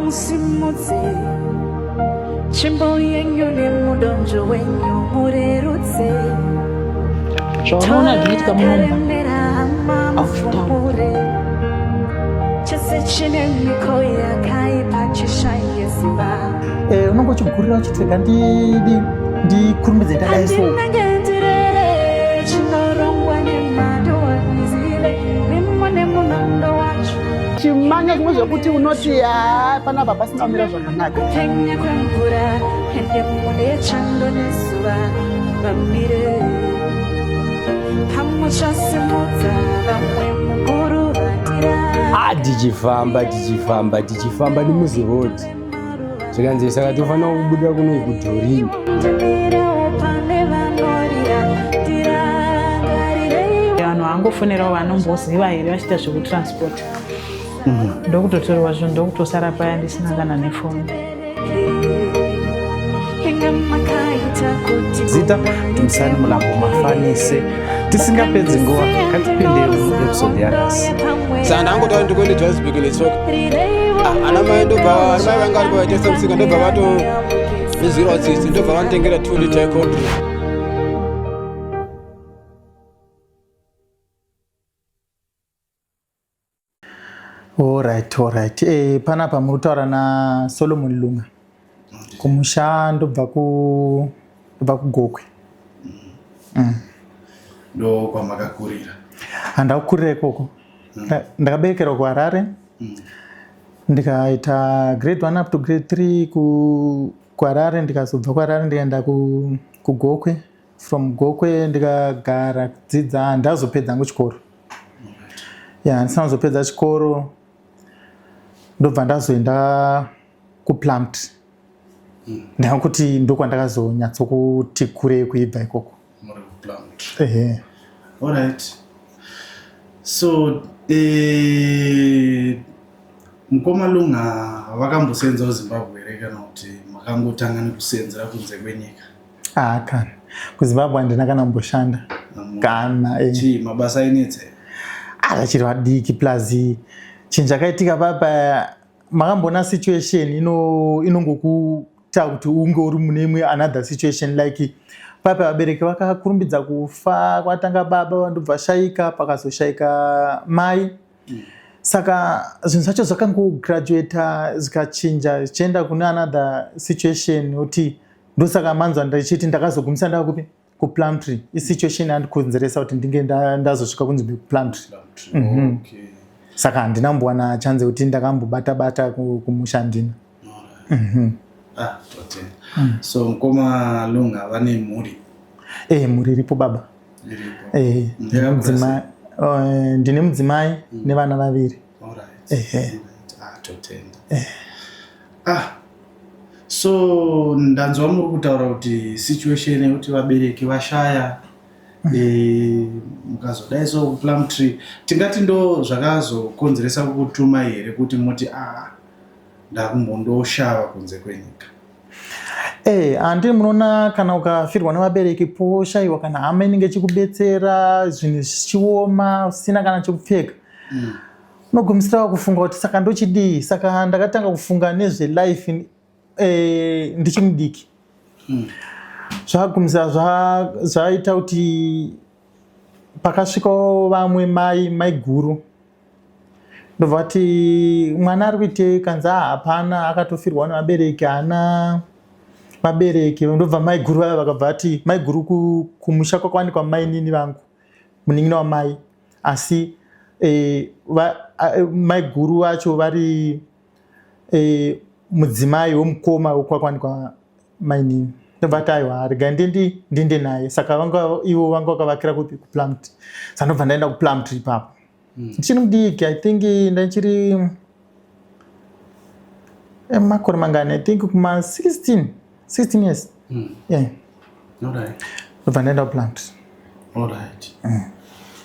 Musimudze tsvimbo yenyu nemudonzvo wenyu murerutse. Zvaunoona zvinoitika munomba Karemera hama Aufutaura. mufumure. Chese chine miko yakaipa chishaye simba. Eh, unonge uchigurira uchiti rega ndidi ndikurumbidze ndadai so. Handinenge ndirere chinorongwa nemhando handizive mimo nemunondo wacho. Chimanya zvimwe zvekuti unoti haa panapa pasina kumira zvakanaka. Kupenya kwemvura ende mune chando nezuva vamire pamuchasimudza vamwe mukuruvatira. Ah, tichifamba tichifamba tichifamba nemuziroad, zvikanzi saka tofanira kubuda kuno kudhorini. Ndimirewo pane vanorira tirangarirei. Vanhu vangofonerawo vanomboziva here vachiita zvekutransport, ndokutotorwa zvinhu, ndokutosara paya ndisina kana nefoni. Inga makaita kuti Zita Dumisani Mulambo Mafanise. Tisingapedzi nguva, ngatipinde muepisode yanhasi. Saka ndangotaura ndikuende Johannesburg netsoka. Ah, ana mai ndobva, ana mai vanga varipo vaitesa musika, ndobva vatonzwirawo tsitsi, ndobva vanditengera 2 liter yecold drink. Alright. Panapa muri kutaura naSolomon Lunga. Kumusha ndobva ku ndobva kuGokwe. Ndo kwamakakurira? Handakukurira ikoko. Ndakaberekerwa kuHarare. Ndikaita grade 1 up to grade 3 ku kuHarare, ndikazobva kuHarare ndikaenda ku kuGokwe. From Gokwe ndikagara kudzidza, ndazopedza hangu chikoro. Ya, ndisina kuzopedza chikoro, ndobva ndazoenda kuPlumtree. Ndakuti ndokwandakazonyatsokuti kurei kuibva ikoko. Muri kuPlumtree? Ehe. Alright, so mukoma Lunga vakambosenzawo Zimbabwe here, kana kuti makangotanga nekusenzera kunze kwenyika? Ah, kana kuZimbabwe handina kana kumboshanda kana. Chii, mabasa ainetsa? Ah, vachiri vadiki, plus chinhu chakaitika papa, makamboona situation inongokuita kuti unge uri mune imwe another situation, like papa vabereki vakakurumbidza kufa. Kwatanga baba, vandobva shaika, pakazoshayika mai. Saka zvinhu zvacho zvakangograduata, zvikachinja zvichienda kune another situation, kuti ndosaka manzwa ndichiti ndakazogumisa ndava kupi, kuPlumtree. Isituation yandikonzeresa kuti ndinge ndazosvika kunzvimbo yekuPlumtree. Saka handina kumbowana chance yekuti ndakambobata bata kumusha, handina. Ah, totenda. So mukoma Lunga vane mhuri? Eh, mhuri iripo, baba. Iripo? Eh, ndine Yakakura? mudzimai, ndine mudzimai nevana vaviri. Ehe. Alright. Ah, totenda. Ah, so ndanzwa muri kutaura kuti situation yekuti vabereki vashaya, mukazodai so kuPlumtree, tingati ndo zvakazokonzeresa kukutuma here kuti muti a ndakumbondoshava kunze kwenyika? Eh, handi munoona kana ukafirwa nevabereki, poshayiwa kana hama inenge ichikubetsera, zvinhu zvichioma, usina kana chekupfeka, unogumisira kufunga kuti saka ndochidii? Saka ndakatanga kufunga nezvelife ndichimudiki. Zvagumisira zvaita kuti pakasvikawo vamwe mai, mai guru, ndobva vati mwana ari kuitei? Kanzi "Ah, hapana, akatofirwa nevabereki, haana vabereki." Ndobva mai guru vaya vakabva vati, mai guru kumusha kwakawanikwa mainini vangu, munin'ina wamai, asi mai guru vacho vari mudzimai wemukoma wekwakawanikwa mainini. Ndobva ati aiwa, regai ndinde naye. Saka vanga ivo vanga vakavakira kupi? KuPlumtree. Saka ndobva ndaenda kuPlumtree ipapo ndichiri mudiki. I think ndachiri makore mangani? I think kuma 16, 16 years, yeah. Ndobva ndaenda kuPlumtree. Alright.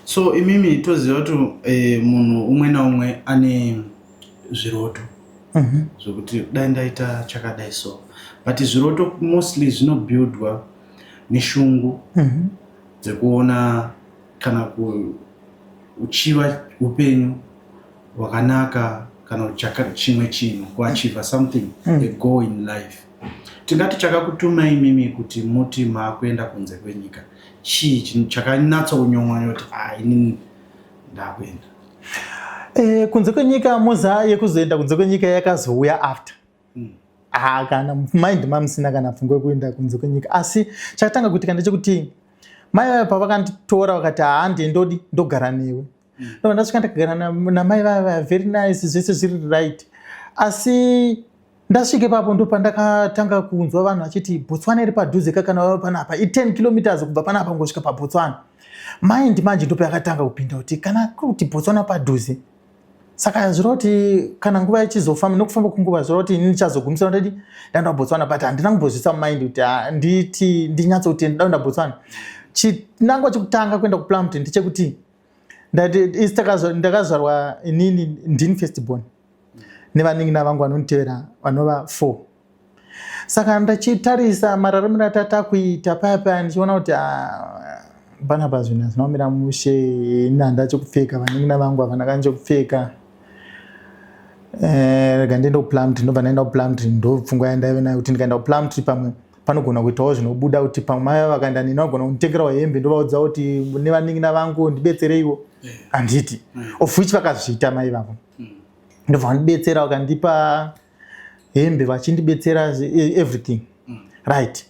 So imimi toziva kuti munhu umwe naumwe ane zviroto zvokuti dai ndaita chakadai so, but zviroto mostly zvinobuildwa neshungu dzekuona kana kuchiva upenyu hwakanaka. Kana kuti chimwe chinhu, kuachieve something, a goal in life. Tingati chakakutuma imimi kuti muti maakuenda kunze kwenyika chii? Chinhu chakanyatsokunyomwa kuti, "Ah, inini ndakuenda"? Kunze kwenyika, muza yekuzoenda kunze kwenyika yakazouya after. Ah, kana mind mamusina kana pfungwa yekuenda kunze kwenyika, asi chakatanga kuitika ndechekuti mai vaya pavakanditora vakati, "Handi ndodi ndogara newe." Ndobva ndasvika ndakagara namai vaya vaya, very nice, zvese zviri right. Asi ndasvika ipapo ndo pandakatanga kunzwa vanhu vachiti Botswana iri padhuze kakana vava panapa, i10 kilometers kubva panapa ngosvika paBotswana. Mind manje ndo payakatanga kupinda kuti kana kuri kuti Botswana padhuze, saka zvireva kuti kana nguva ichizofamba, nokufamba kwenguva, zvireva kuti ini ndichazogumisira ndadi ndaenda kuBotswana. But handina kumbozvisa mumind kuti, ah, nditi ndinyatsokuti ndaenda Botswana. Chinangwa chekutanga kuenda kuPlumtree ndechekuti ndati isi ndakazvarwa inini ndini first born nevanin'ina vangu vanonditevera vanova four. Saka ndachitarisa mararamiro atatakuita paya paya, ndichiona kuti, ah, panapa zvinhu hazvina kumira mushe. Ini handina chekupfeka, vanin'ina vangu havana kana chekupfeka. Rega ndiende kuPlumtree. Ndobva ndaenda kuPlumtree. Ndo pfungwa yandaive nayo kuti ndikaenda kuPlumtree pamwe panogona kuitawo zvinobuda, kuti pamwe mai vakaenda neni vagona kunditengerawo hembe, ndovaudza kuti nevanin'ina vangu ndibetsereiwo, handiti? Of which vakazviita mai vavo, ndobva vandibetsera, vakandipa hembe, vachindibetsera everything, right?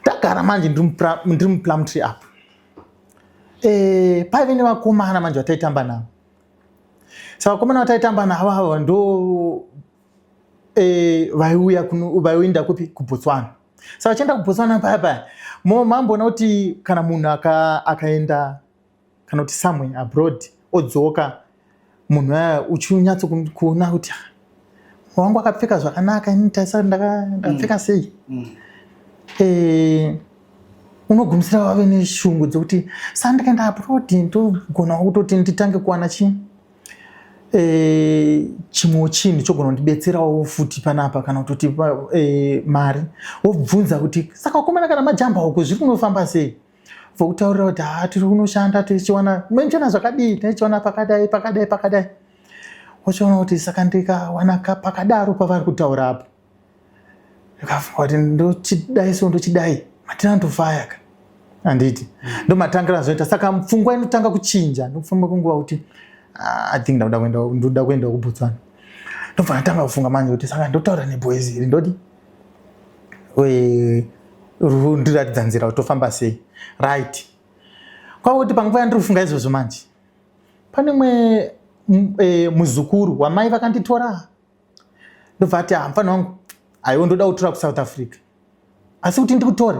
Ndagara manje ndiri muPlumtree apo. Paive nevakomana manje vataitamba navo. Saka vakomana vataitamba navo ava ndo vaiuya vaienda kupi? KuBotswana. Saka vachienda kuBotswana paya paya, mamboona kuti kana munhu akaenda kana kuti somewhere abroad, odzoka, munhu aya uchinyatso kuona kuti, "Ah, wangu akapfeka zvakanaka, ini taisa ndakapfeka sei?" Unogumisira wave neshungu dzekuti sa ndikaenda abroad ndogonawo kutoti nditange kuwana chii, chimwewo chinhu chogona kundibetserawo futi panapa, kana kutoti mari. Wobvunza kuti, "Saka vakomana, kana majamba uko zviri kunofamba sei?" Vokutaurira kuti, "Ha, tiri kunoshanda tichiwana menchona zvakadii, tichiwana pakadai, pakadai, pakadai." Wochiona kuti saka ndikawana pakadaro pavari kutaura apo, ndikafunga kuti ndochidai, so ndochidai matina ndofaya ka, handiti? Ndo matangira azoita. Saka pfungwa inotanga kuchinja nokufamba kwenguva kuti, "Ah, I think ndakuda kuenda, ndoda kuenda kuBotswana." Ndobva ndatanga kufunga manje kuti saka ndotaura neboys iri, ndodi ndiratidza nzira kuti tofamba sei, right? Kwakuti panguva yandiri kufunga izvozvo manje, pane mwe muzukuru wamai vakanditora, ndobva ati, "Ah, mufana wangu, aiwa, ndoda kutora kuSouth Africa, asi kuti ndikutore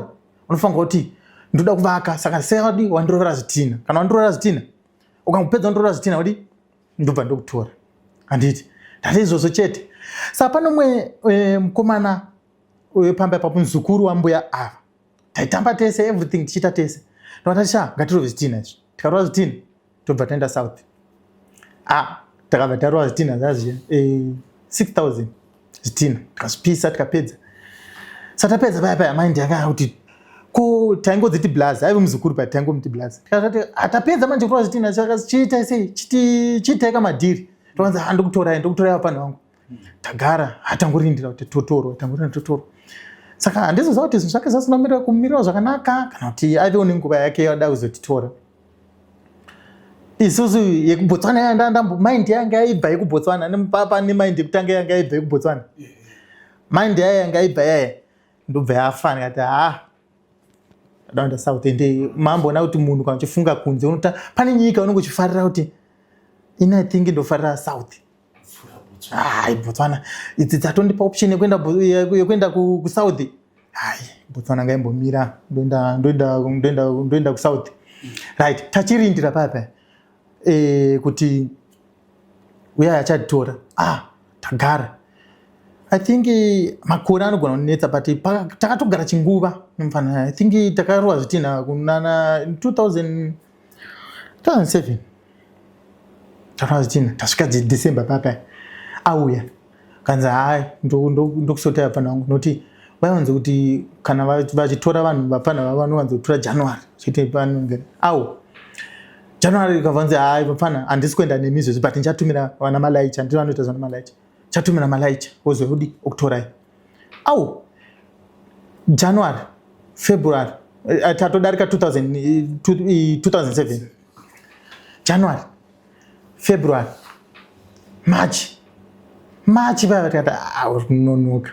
unofanira kuti ndoda kuvaka. Saka seadi wandirovera zvitina, kana wandirovera zvitina, ukangopedza wandirovera zvitina, udi ndobva ndokutora, handiti?" Ndati, "Izvozvo chete." Saka pane umwe mukomana wepamba ipapo, muzukuru wambuya ava, taitamba tese, everything tichiita tese. Ndokatati, "Sha, ngatirove zvitina izvi. Tikarova zvitina tobva taenda south." Ah, takabva tarova zvitina zvazviya, 6000 zvitina, tikazvipisa, tikapedza. Satapedza paya paya, mind yakaya kuti ko taingodziti blazi, aive muzukuru pa taingomuti blazi. Tikatati atapedza manje kurova zvitina, saka chiitai sei? Chiitai kamadhiri. Tokanzi, "Ha, ndikutorai, ndikutorai vapfana vangu." Tagara hatangorindira kuti totorwa, tangorindira totorwa. Saka handizoziva kuti zvinhu zvake zvasina kumirira zvakanaka, kana kuti aivewo nenguva yake yada kuzotitora isusu yekuBotswana. Mind yanga yaibva yekuBotswana nepapa nemind yekutanga yanga yaibva yekuBotswana, mind yaya yanga yaibva yaya ndobva yafa. Ndikati, "Ha, ndaenda south." Ende mamboona kuti munhu kana uchifunga kunze unota pane nyika unenge uchifarira kuti ini I think ndofarira south. Hai, Botswana idzi dzatondipa option yekuenda kusouth. Hai, Botswana ngaimbomira, ndoenda kusouth, right? Tachirindira paya paya kuti uyaya achatitora. Ah, tagara, I think makore anogona kunetsa, but takatogara chinguva mufana. I think takarova zvitinha kunana 2000, 2007 takarova zvitinha. Tasvika December paya, auya kanzi, "Hai, ndokusota vapfana vangu," nokuti vaiwanza kuti kana vachitora vanhu, vapfana vavo vanowanza kutora January chete. Panonge au January kavanzi, "Hai vapfana, handisi kuenda nemi izvozvi, but ndichatumira vana malaicha, ndiro vanoita zvana malaicha." Chatumira malaicha ozodi okutorai. Au January, February, tatodarika 2000, 2007. January, February, March. March vaya tikati ah, uri kunonoka.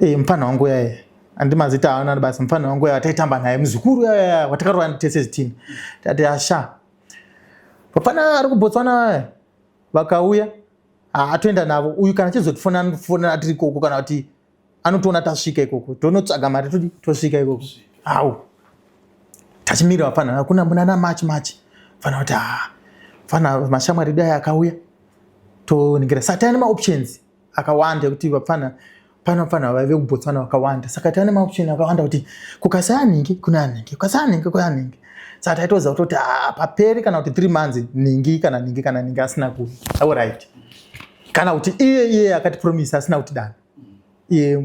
Eh, mupfanha wangu yaya andi mazita aona basa mupfanha wangu yaya taitamba naye muzukuru yaya watakarova tese zitini. Tati asha. Vapfana ari kuBotswana vaya vakauya atoenda navo uyu kana chizotifona anofonera atiri ikoko kana kuti anotoona tasvika ikoko tonotsvaga mari todi tosvika ikoko au tachimirira vapfana kuna munana machi machi fana kuti ah fana mashamwari dai akauya toningira saka taine maoptions akawanda ekuti vapfana pana vapfana vaive kuBotswana vakawanda saka taine maoption akawanda kuti kukasaya nhingi kuna nhingi kukasaya nhingi kuna nhingi saka taitoziva kutoti ah, paperi kana kuti 3 months nhingi kana nhingi kana nhingi asina kuuya alright kana kuti iye iye akati promise asina kuti dana iye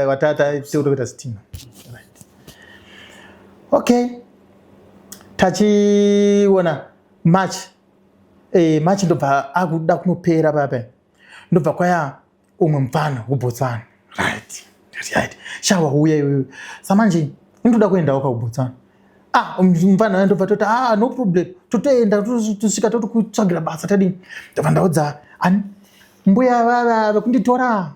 watata tekutokuita sitima right okay tachiona March, March ndobva akuda kunopera papa ndobva kwaya umwe mupfana kuBotswana right right shawa uya iwewe samanje ndoda kuendawo kakuBotswana ah mupfana uya ndobva toti ah no problem totoenda tosvika totokutsvagira basa tadini ndobva ndaudza ani mbuya vava vekunditora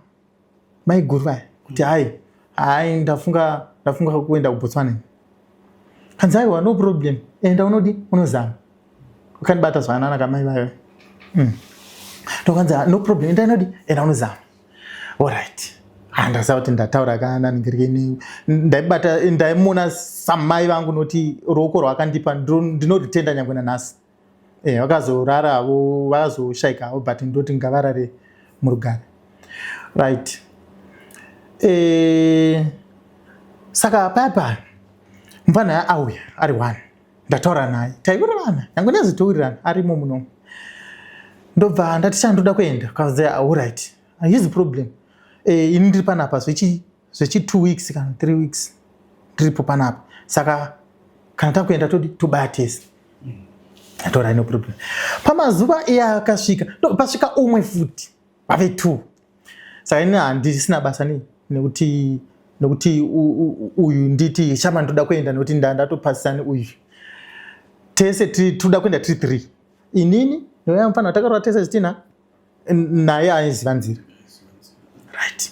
maiguru vaya kuti hai hai ndafunga ndafunga kuenda kuBotswana kanzi aiwa no problem enda unodi unozama ukandibata zvakanaka mai vayo Ndokanzi no problem enda unodi enda unozama alright handaziva kuti ndataura kana ningirikeni ndaibata ndaimuona samai vangu noti ruoko rwakandipa ndinoritenda nyangwe nanhasi vakazorara havo vakazoshaika havo but ndoti ngavarare murugare right saka paya paya mupfana auya ari one ndataura naye taiwirirana nyangwe ndazotowirirana arimo muno ndobva ndati chandoda kuenda kazi alright his problem ini ndiri panapa zvechi 2 weeks kana 3 weeks ndiripo panapa saka kana takuenda todi tobaya tese atora no problem pamazuva iye akasvika pasvika umwe futi vave 2 saka ini handisina basa nei nekuti uyu nditi chama ndoda kuenda nekuti ndatopasisani uyu tese toda kuenda tiri 3 inini neuya mufana watakarova tese zvitina naye aiziva nzira right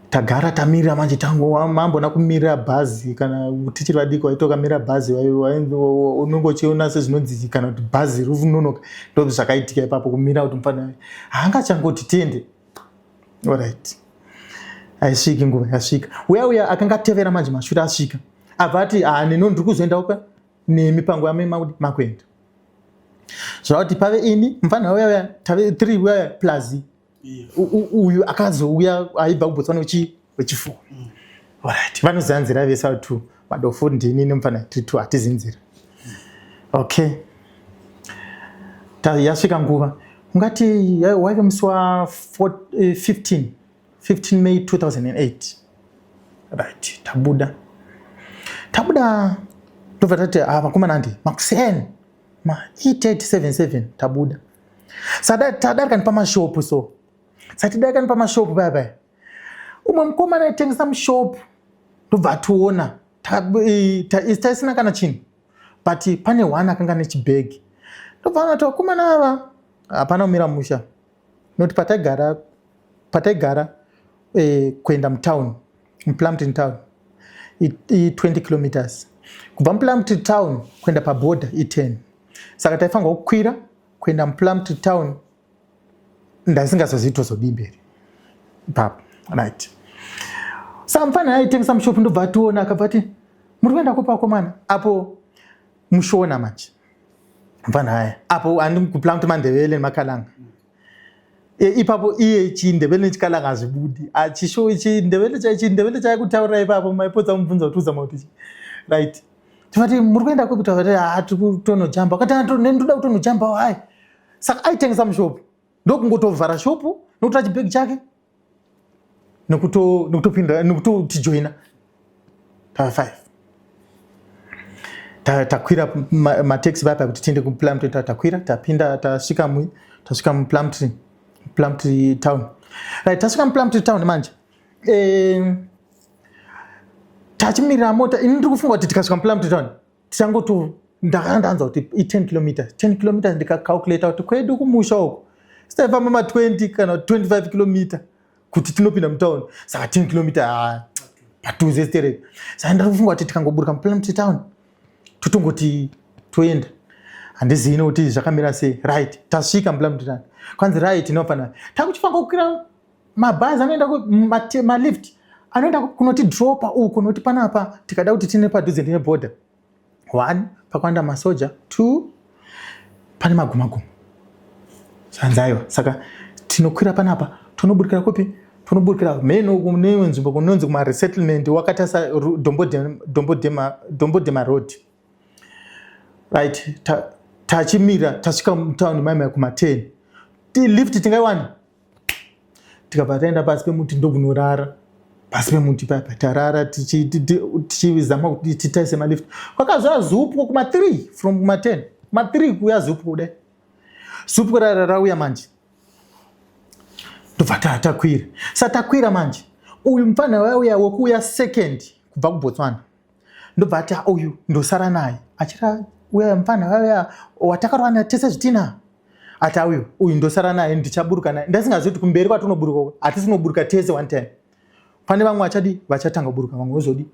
tagara tamirira manje tangu mambona kumirira bhazi kana tichiri vadiki waiti ukamirira bhazi unenge uchiona sezvinonzi kana kuti bhazi rinonoka ndo zvakaitika ipapo kumira kuti mufana haangachangoti tiende alright aisviki nguva yasvika uya uya akanga atevera manje mashure asvika abva ati ah neno ndiri kuzoendawo pa nemi panguva yamai makuenda zvoreva kuti pave ini mufana uya uya tave 3 uya plus uyu akazouya aibva kuBotswana wechi4 alright vanoziva nzira vese vari 2 madofo ndini nemufana tiri 2 hatizi nzira okay yasvika nguva ungati waive musi wa 15 May 2008 right tabuda ndobva tati ah vakomana handi makuseni ma 8877 tabuda saka tadarika nepamashopu so sati darika nepamashopu paya paya umwe mukomana aitengesa mushopu ndobva ationa taisina kana chinhu but pane one akanga nechibhegi ndobva anati vakomana ava hapana kumira musha nokuti pataigara kuenda mutown muPlumtree town i20 kilometers kubva muPlumtree town kuenda pabhodha i10 saka taifanirwa kukwira kuenda muPlumtree town ndasingazozivi tozodii mberi ipapo right saka mufana aitengesa mushopu ndobva ationa akabva ati muri kuenda kupi vakomana apo mushona manje mufana aya apo handi kuPlumtree mandevele nemakalanga ipapo iye chindevele nechikalanga hazvibudi achisho chindevele chaikutaurira ipapo maipotsa mubvunza kuti uzama kuti right tivati muri kuenda kupi tavati ha tiri kutonojamba akati ndoda kutonojamba hai saka aitengesa mushopu ndokungotovhara shopu nokutora chibhegi chake nekutopinda nekutotijoina tava 5 takwira mataxi vapa kuti tiende kuPlumtree takwira tapinda tasvika tasvika muPlumtree. Plumtree Town. Right, tasvika muPlumtree Town manje. Tachimirira mota, ini ndiri kufunga kuti tikasvika muPlumtree Town tichangoto ndakanga ndanzwa kuti i10 kilometers, 10 kilometers. Ndikacalculata kuti kwedu kumusha uko sitaifamba ma20 kana 25 kilometer kuti tinopinda mutown, saka 10 kilometer padhuze sterek. Saka ndiri kufunga kuti tikangoburuka muPlumtree Town totongoti toenda, handizivi nokuti zvakamira sei. Right, tasvika muPlumtree Town, kwanzi right, inofanira takuchifanga kukwira mabhazi anoenda malift anoenda kunotidropa uko, nokuti panapa tikada kuti tine padhuze ndine border one, pakawanda masoja, two, pane magumaguma. Zvanzi aiwa, saka tinokwira panapa tonoburikira kupi? Tonoburikira mheno kune imwe nzvimbo kunonzi kumaresettlement, wakatarisa Dombodema Road. Right, tachimira, tasvika mutauni maimai kuma10, lift tingaiwani? Tikabva taenda pasi pemuti ndokunorara pasi pemuti papa. Tarara tichizama kuti titarise malift. Kwakazouya ZUPCO kuma3, from kuma10 kuma3 kuuya ZUPCO kudai. ZUPCO rara rauya manje, ndobva takwira. Sa takwira manje, uyu mufana wauya wekuuya second kubva kuBotswana ndobva ati, "Ah, uyu ndosara naye." Achira uya mufana wauya watakarwana tese zvitina, ati, "Auyu uyu ndosara naye, ndichaburuka naye." Ndasingazivi kuti kumberi kwatinoburuka hatisi kunoburuka tese one time, pane vamwe vachadi vachatanga kuburuka, vamwe vozodi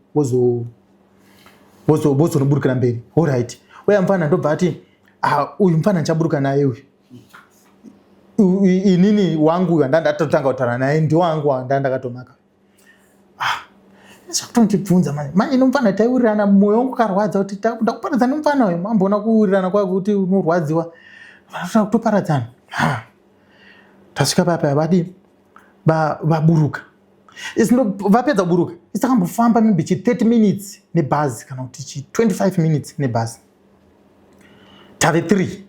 vozonoburukira mberi. Alright, uya mufana ndobva ati, "Ah, uyu mufana ndichaburuka naye uyu. Inini wangu uyu handandatotanga kutaura naye, ndiwangu wandandakatomaka." Ah, zvakutondibvunza manje manje nomufana taiwirirana, mwoyo wangu ukarwadza kuti ndakuparadzana nomufana uyu. Mamboona kuwirirana kwako kuti unorwadziwa, vanotoda kutoparadzana. Ha, tasvika papa, vadi vaburuka. Vapedza kuburuka, isi takambofamba maybe chi 30 minutes nebhazi kana kuti chi 25 minutes nebhazi. Tave 3,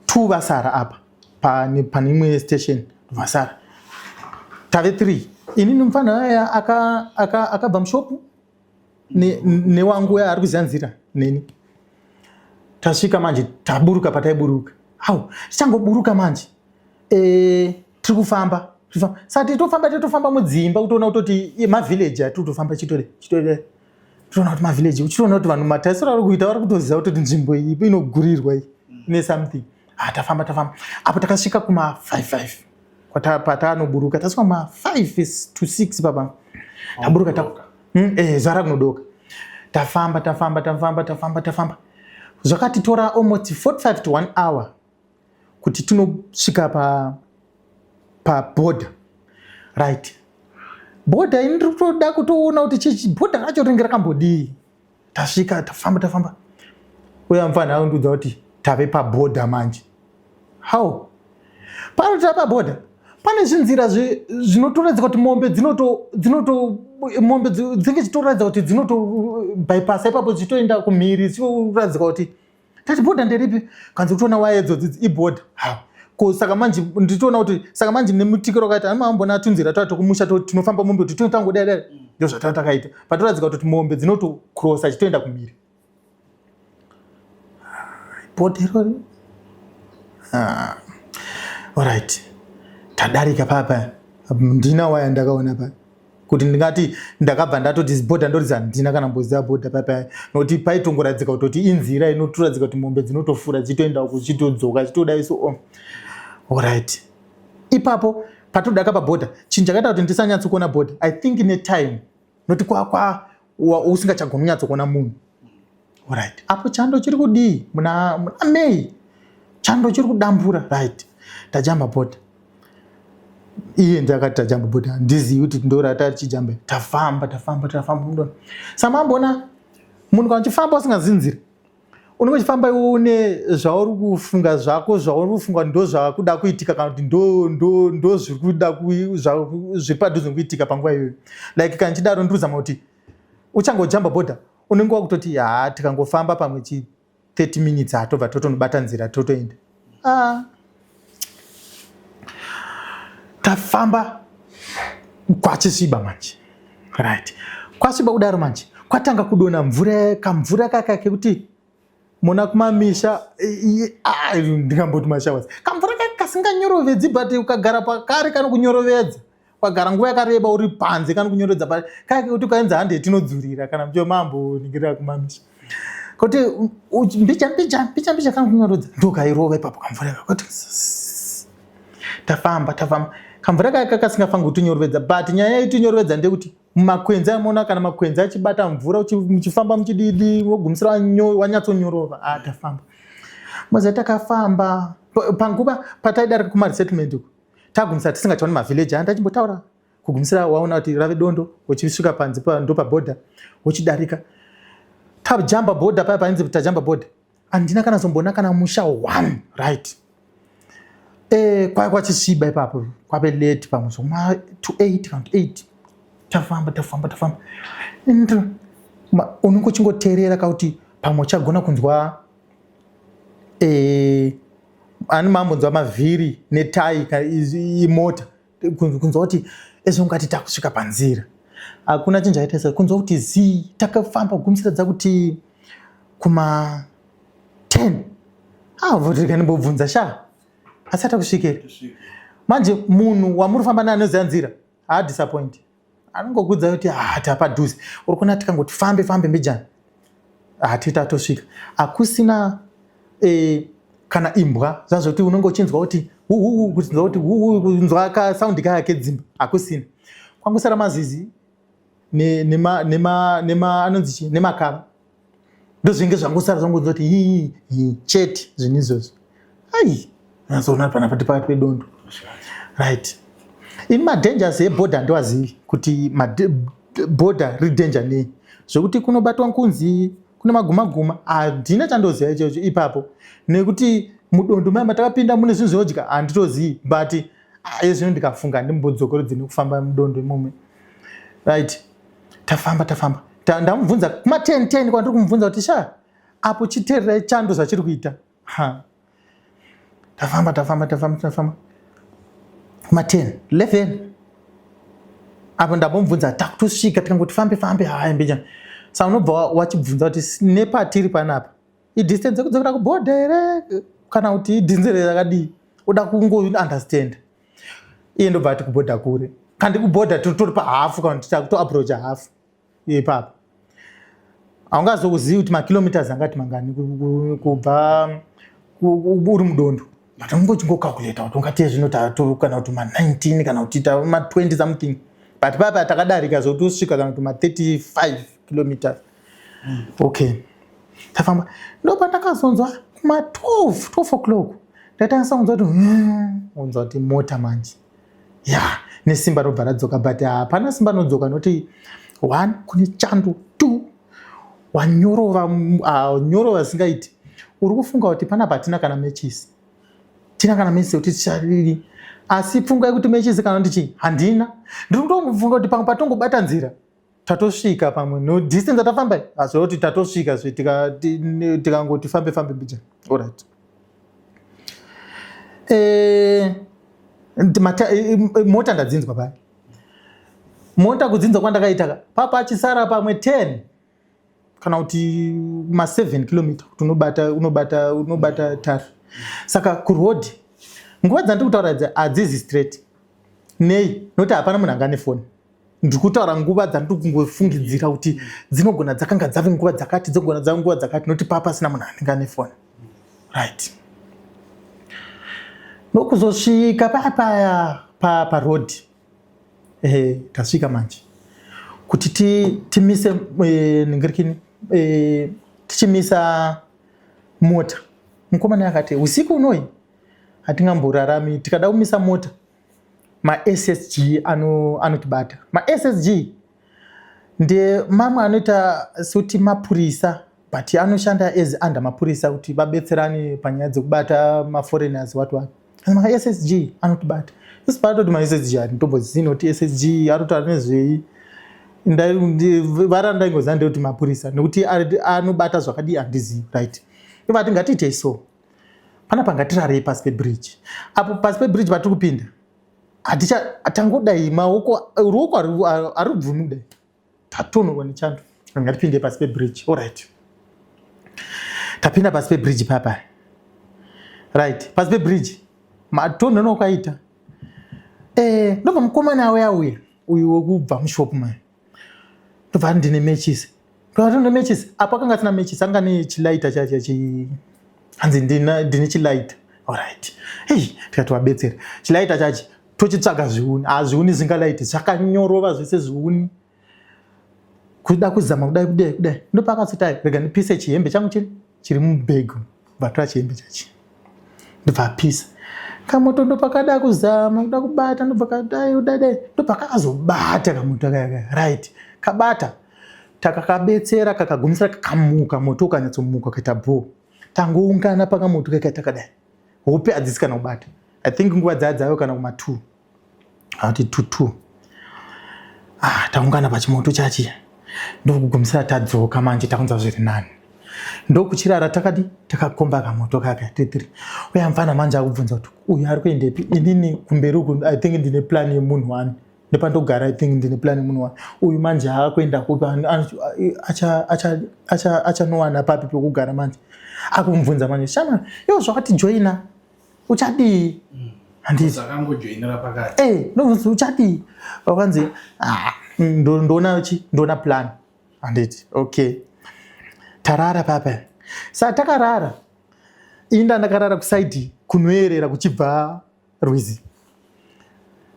2 vasara apa pane imwe station, vasara tave 3, inini, mufana aya akabva mushopu newangu uya ari kuziva nzira neni. Tasvika manje, taburuka pataiburuka. Au, tichangoburuka manje, tiri kufamba, saka titofamba, titofamba mudzimba kutoona kutoti mavillage atiri kutofamba, chitore chitore, toona kuti mavillage, uchitoona kuti vanhu matarisiro ari kuita vari kutoziva kutoti nzvimbo iyi inogurirwa, iyi ine something. Ah, tafamba, tafamba apo, takasvika kuma 55 patanoburuka, tasvika kuma 5 to 6 papa taburuka. Zuva rakunodoka. Tafamba, tafamba, tafamba, tafamba, tafamba, zvakatitora almost 45 to 1 hour kuti tinosvika paborder. Right, border ini ndiri kutoda kutoona kuti chichi border racho rinenge rakambodii. Tasvika, tafamba, tafamba, uya mufana akundiudza kuti tave paborder manje. How pano tava paborder? Pane zvinzira zvinotoratidza kuti mombe dzinoto mombe dzinenge dzichitoratidza kuti dzinoto bypassa ipapo dzichitoenda kumhiri, dzichitoratidza kuti tati border nderipi? Kanzi kutoona waya idzodzi iborder. How ko? Saka manje nditoona kuti saka manje nemutikiro wakaita amambona tunzira twa tokumusha tinofamba mombe kuti tinotangodai dai, ndo zvatanga takaita patoradzika kuti mombe dzinotocrossa chitoenda kumhiri. Border irori. Ah, alright, tadarika papa, ndina waya ndakaona pa kuti ndingati ndakabva ndatoti border ndoridza, handina kana mboziva border papa, nokuti paitongoradzika kutoti inzira inotoradzika kuti mombe dzinotofura dzichitoenda uku, dzichitodzoka, chitodai. So oh. Alright, ipapo patodaka paborder, chinhu chakaita kuti ndisanyatsokuona border, I think netime, noti kwakwa usingachagoni kunyatsokuona munhu. Alright, apo chando chiri kudii? Muna May chando chiri kudambura. Right, tajamba border. Iye ndakati tajamba border, handizivi kuti ndorata tichijamba. Tafamba, tafamba, tafamba mudona samambona munhu kana uchifamba usingazivi nzira, unenge uchifamba iwe une zvauri kufunga zvako, zvauri kufunga ndo zvakuda kuitika kana kuti ndo zviri kuda zviri padhuze nekuitika panguva iyoyo. Like kana chidaro, ndirikuzama kuti uchangojamba border unenge wakutoti, ha, tikangofamba pamwe chi 30 minutes hatobva totonobata nzira totoenda. Ah. Tafamba, kwachisviba manje. Right, kwasviba kudaro manje, kwatanga kudonha mvura, kamvura kaka kekuti muna kumamisha, ndingamboti mashowers, kamvura kaka. Kasinganyorovedzi, but ukagara pakare kanokunyorovedza. Ukagara nguva yakareba uri panze kanokunyorodza. Kaya kekuti ukaenza hande tinodzurira kana muchiva mamboningirira kumamisha kuti mbicha mbicha mbicha mbicha kanokunyorodza. Ndokairova ipapo kamvura kakuti tafamba tafamba, kamvura kaya kasingafangi kutinyorovedza, but nyaya yaitinyorovedza ndeyekuti mumakwenzi amuona kana makwenzi achibata mvura, muchifamba muchididi, wogumisira wanyatsonyorova. Ah, tafamba maza, takafamba panguva pataidarika kumaresettlement uku, tagumisa tisingachaoni mavhileji anda achimbotaura. Kugumisira waona kuti rave dondo, uchisvika panze ndo pabhodha, uchidarika, tajamba bhodha paya painzi tajamba bhodha, handina kana zomboona kana musha one, right? Kwaya kwachisviba ipapo, kwave late, pamwe zvoma to 8 kana to 8. Tafamba tafamba tafamba, unenge uchingoteerera kauti pamwe uchagona kunzwa ani mambonzwa mavhiri netai imota, kunzwa kuti ezvo ungati takusvika panzira. Hakuna chinhu chaita se kunzwa kuti zii. Takafamba kugumisira dzakuti kuma 10. Ah, ndimbobvunza sha, asi atakusvikira manje. Munhu wamuri famba naye anoziva nzira haadisappoint, anongokudza kuti ah, tapadhuze, uri kuona tikangoti fambe fambe mbijana, hati tatosvika. Hakusina kana imbwa zvazvoti unenge uchinzwa kuti huhuhu, kunzwa kuti huhu, kunzwa kasaundi kaya kedzimba, hakusina. Kwangosara mazizi nema anonzi chii, nemakava, ndozvinenge zvangosara, zvangonzwa kuti hii hii chete. Zvinhu izvozvo, ai, nazoona panapa pakati pedondo, right? Ini madangers ebhodha handiwazivi kuti bhodha riri danger nei, zvekuti kunobatwa nkunzi, kune maguma guma, handina chandoziva ichocho ipapo, nekuti mudondo maya matakapinda mune zvinhu zvinodya, handitozivi. But ezvino ndikafunga, handimbodzokorodzi nekufamba mudondo imomo, right? Tafamba tafamba, ndamubvunza kuma 10 10 kwandiri kumubvunza kuti sha, apo chitererai chando zvachiri kuita. Ha, tafamba tafamba tafamba tafamba, kuma 10 11 apo ndambomubvunza, takutosvika, tikangoti fambe fambe, haya mbijana. Saka unobva wachibvunza kuti nepatiri panapa idistance yekudzokera kubhodha here kana kuti idistance yakadii, uda kungo understand. Iye ndobva ati kubhodha kure, kandi kubhodha tori pahafu kana kuti takutoapproacha hafu ipapo. Haungazokuzivi kuti makilometers angati mangani kubva uri mudondo, but unenge uchingocalculata kuti ungati zvino kana kuti ma19 kana kuti ma20 something, but papa takadarika zvokuti usvika kana kuti ma35 kilometers. Okay, tafamba, ndopandakazonzwa kuma12 12 o'clock, ndatangisa kunzwa kuti unzwa kuti mota manje ya nesimba robva radzoka, but hapana simba rinodzoka nokuti one, kune chando, two, wanyorova, nyorova zvisingaiti. Uri kufunga kuti panapa hatina kana mechisi, tina kana mechisi yekuti tichariri, asi pfungwa yekuti mechisi kana kuti chii handina. Ndiri kutongofunga kuti pamwe patongobata nzira tatosvika, pamwe no distance atafamba azvoti tatosvika zve, tikangoti fambe fambe mbijana. Alright, mota ndadzinzwa paya, mota kudzinzwa kwandakaita ka papa achisara pamwe 10 kana kuti ma7 kilometer kuti unobata unobata unobata tari. Saka kuroad nguva dzandiri kutaura idzi hadzizi straight. Nei? Nokuti hapana munhu anga nefoni. Ndiri kutaura nguva dzandiri kungofungidzira kuti dzinogona dzakanga dzave nguva dzakati, dzinogona dzave nguva dzakati, nokuti papa pasina munhu anenge ane foni, right? Nokuzosvika paya paroad, tasvika manje kuti timise ningirikini, tichimisa mota, mukomana akati usiku unoi hatingamborarami, tikada kumisa mota maSSG anotibata. MaSSG ndemamwe anoita sekuti mapurisa, but anoshanda as under mapurisa kuti vabetserane panyaya dzekubata maforeigners, what what. MaSSG anotibata isi paatoti maSSG, handitombozivi kuti SSG anotaura nezvei. Vara ndaingoziva ndekuti mapurisa, nekuti anobata zvakadii handizivi, right? Ivati ngatiitei so, panapa ngatirarei pasi pebridge apo. Pasi pebridge patiri kupinda haticha tangodai maoko, ruoko harubvumi kudai, tatonhorwa nechando. Ngatipinde pasi pebridge. Alright, tapinda pasi pebridge papa, right? Pasi pebridge. Matonhono kwaita. Eh, ndobva mukomana auya uya uyu wekubva mushop mai. Ndobva ndine matches. Ndobva ndine matches. Apo akanga asina matches, anga ne chilaita chacho chi hanzi ndina ndine chilaita. Alright. Hey, tikati wabetsera. Chilaita chachi tochitsvaga zviuni. Ah, zviuni zingalaiti zvakanyorova zvese zviuni. Kuda kuzama kudai kudai kudai. Ndopakazoti ai rega ndipise chihembe changu chiri chiri mubag. Vatora chihembe chachi. Ndobva apisa. Kamoto ndopakada kuzama kuda kubata ndobva kadai kudai dai ndopakazobata kamoto kaya kaya. Right. Kabata. Takakabetsera kakagumisira kakamuka moto ukanyatsomuka kaita bhoo. Tangoungana pakamoto kaya takadai. Hope hadzisi kana kubata. I think nguva dzaya dzaive kana kuma 2. Ati 2 2. Ah, taungana pachimoto chachi. Ndokugumisira tadzoka manje takunzwa zviri nani. Ndokuchirara takadi takakomba kamoto kaka tiri. Uya mfana manje akubvunza kuti uyu ari kuendepi? Inini kumberi uku I think ndine plan yemunhu wani. Nepandogara I think ndine plan yemunhu wani. Uyu manje aakuenda kupi? Achanowana papi pekugara manje? Akumubvunza manje, shama, iwo zvakati joina uchadii? Handiti. Akangojoinera pakati. Eh, ndobvunza uchadii? Wakanzi ah, ndoona chi ndoona plan. Handiti. Okay. Tarara papa. Sa takarara. Inda ndakarara kusaidi kunoerera kuchibva rwizi.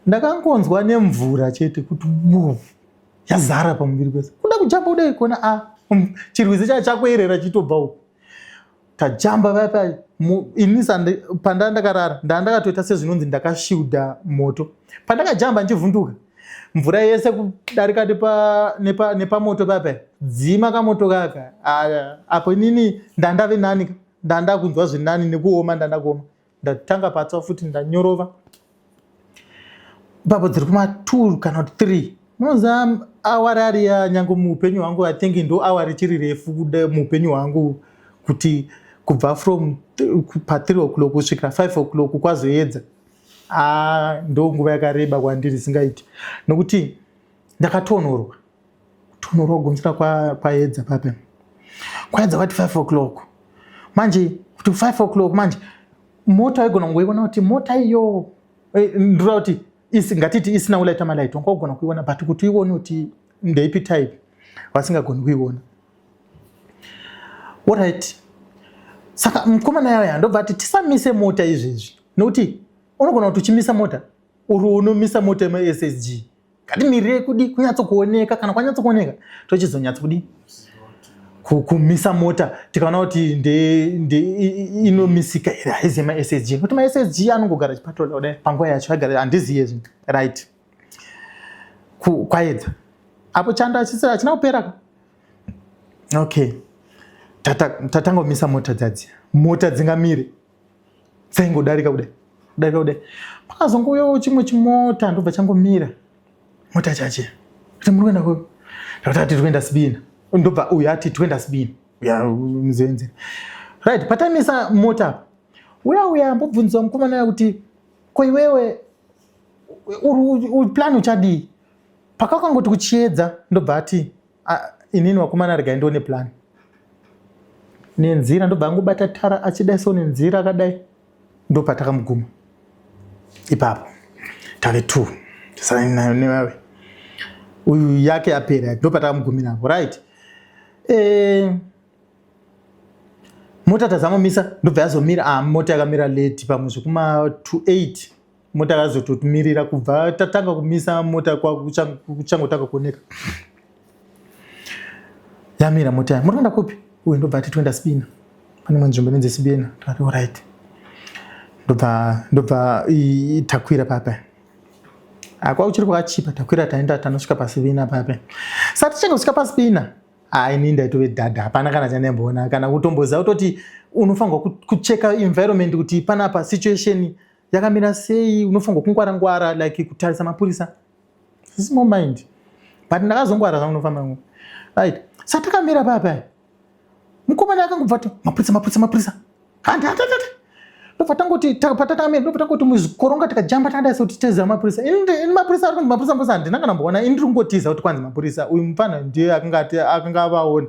Ndakangonzwa nemvura chete kuti wuuu yazara pamuviri pese. Kuda kujamba kudai kuona a chirwizi chacho chakuerera chitobva uko. Tajamba vaya paya ini panda ndakarara ndaa ndakatoita sezvinonzi ndakashiuda moto. Pandakajamba ndichivhunduka mvura yese kudarika nepamoto paya paya dzima kamoto kaka apo inini ndandave nani ndandakunzwa zvinani nekuoma ndandakuoma ndatanga patsva futi ndanyorova ipapo dziri kuma 2 kana kuti 3 munoziva awari ariya nyange muupenyu hwangu I think ndo awari chiri refu kuda muupenyu hwangu kuti kubva from pa 3 o'clock kusvikira 5 o'clock kwazoedza ah, ndo nguva yakareba kwandiri isingaiti nokuti ndakatonhorwa kutonhorwa kugumisira kwaedza pape kwaedza kwati 5 o'clock manje kuti 5 o'clock manje mota waigona kungoiona kuti mota iyo eh, ndinoda kuti ngatiti isina kulaita malaiti wanga ugona kuiona but kuti uione kuti ndeipi type vasingagoni kuiona Alright. Saka mukomana yaya ndobva ati tisamise mota izvezvi nokuti unogona kuti uchimisa mota uri unomisa mota yemaSSG ngatimirire kudi kunyatsokuoneka kana kwanyatsokuoneka tochizonyatso kudi kumisa mota tikaona kuti inomisika here haizi yemaSSG nokuti maSSG anongogara chipatola kudai panguva yacho agara handiziye zvinhu right kwaedza apo chando hachina kupera okay tatangomisa mota dzadzi mota dzingamire dzaingodarika kudai kudarika kudai pakazongouyawo chimwe chimota ndobva changomira mota chache kuti muri kuenda kupi ndakuti ati tikuenda sibina ndobva uyu ati tikuenda sibina uya muzenzera right patamisa mota apa uya uya ambobvunziwa mukomana uya kuti ko iwewe uri plan uchadii pakakangoti kuchiedza ndobva ati inini vakomana regai ndione plan nenzira ndobva angobata tara achidai so nenzira akadai ndopatakamuguma ipapo tave two nevawe uyu yake yapera ndopatakamugumira apo right e, mota tazamomisa ndobva yazomira ah, mota yakamira late pamwe zvekuma to 8 mota akazotomirira kubva tatanga kumisa mota kuchangotanga kuoneka yamira mota ya muri kuenda kupi uyu ndobva ati toenda sibina pane imwe nzvimbo inonzi sibina ndikati orit ndobva ndobva takwira papa akwa uchiri kwakachipa takwira taenda tanosvika pasibina papa sa tichangosvika pasibina haa ini ndaitove dhadha hapana kana chandaimboona kana kutomboziva kutoti unofanirwa kucheka environment kuti panapa situation yakamira sei unofanirwa kungwara ngwara like kutarisa mapurisa small mind but ndakazongwara zvangu nofamba right sa takamira papa mukomana akangobva ti mapurisa mapurisa mapurisa handihatata ndobva tangoti patatamira ndobva tangoti muzvikoronga tikajamba takadai sekuti tiziva mapurisa ini mapurisa ari kunzi mapurisa mapurisa handina kana mboona ini ndiri kungotiza kuti kwanzi mapurisa uyu mupfana ndiye akanga akanga avaona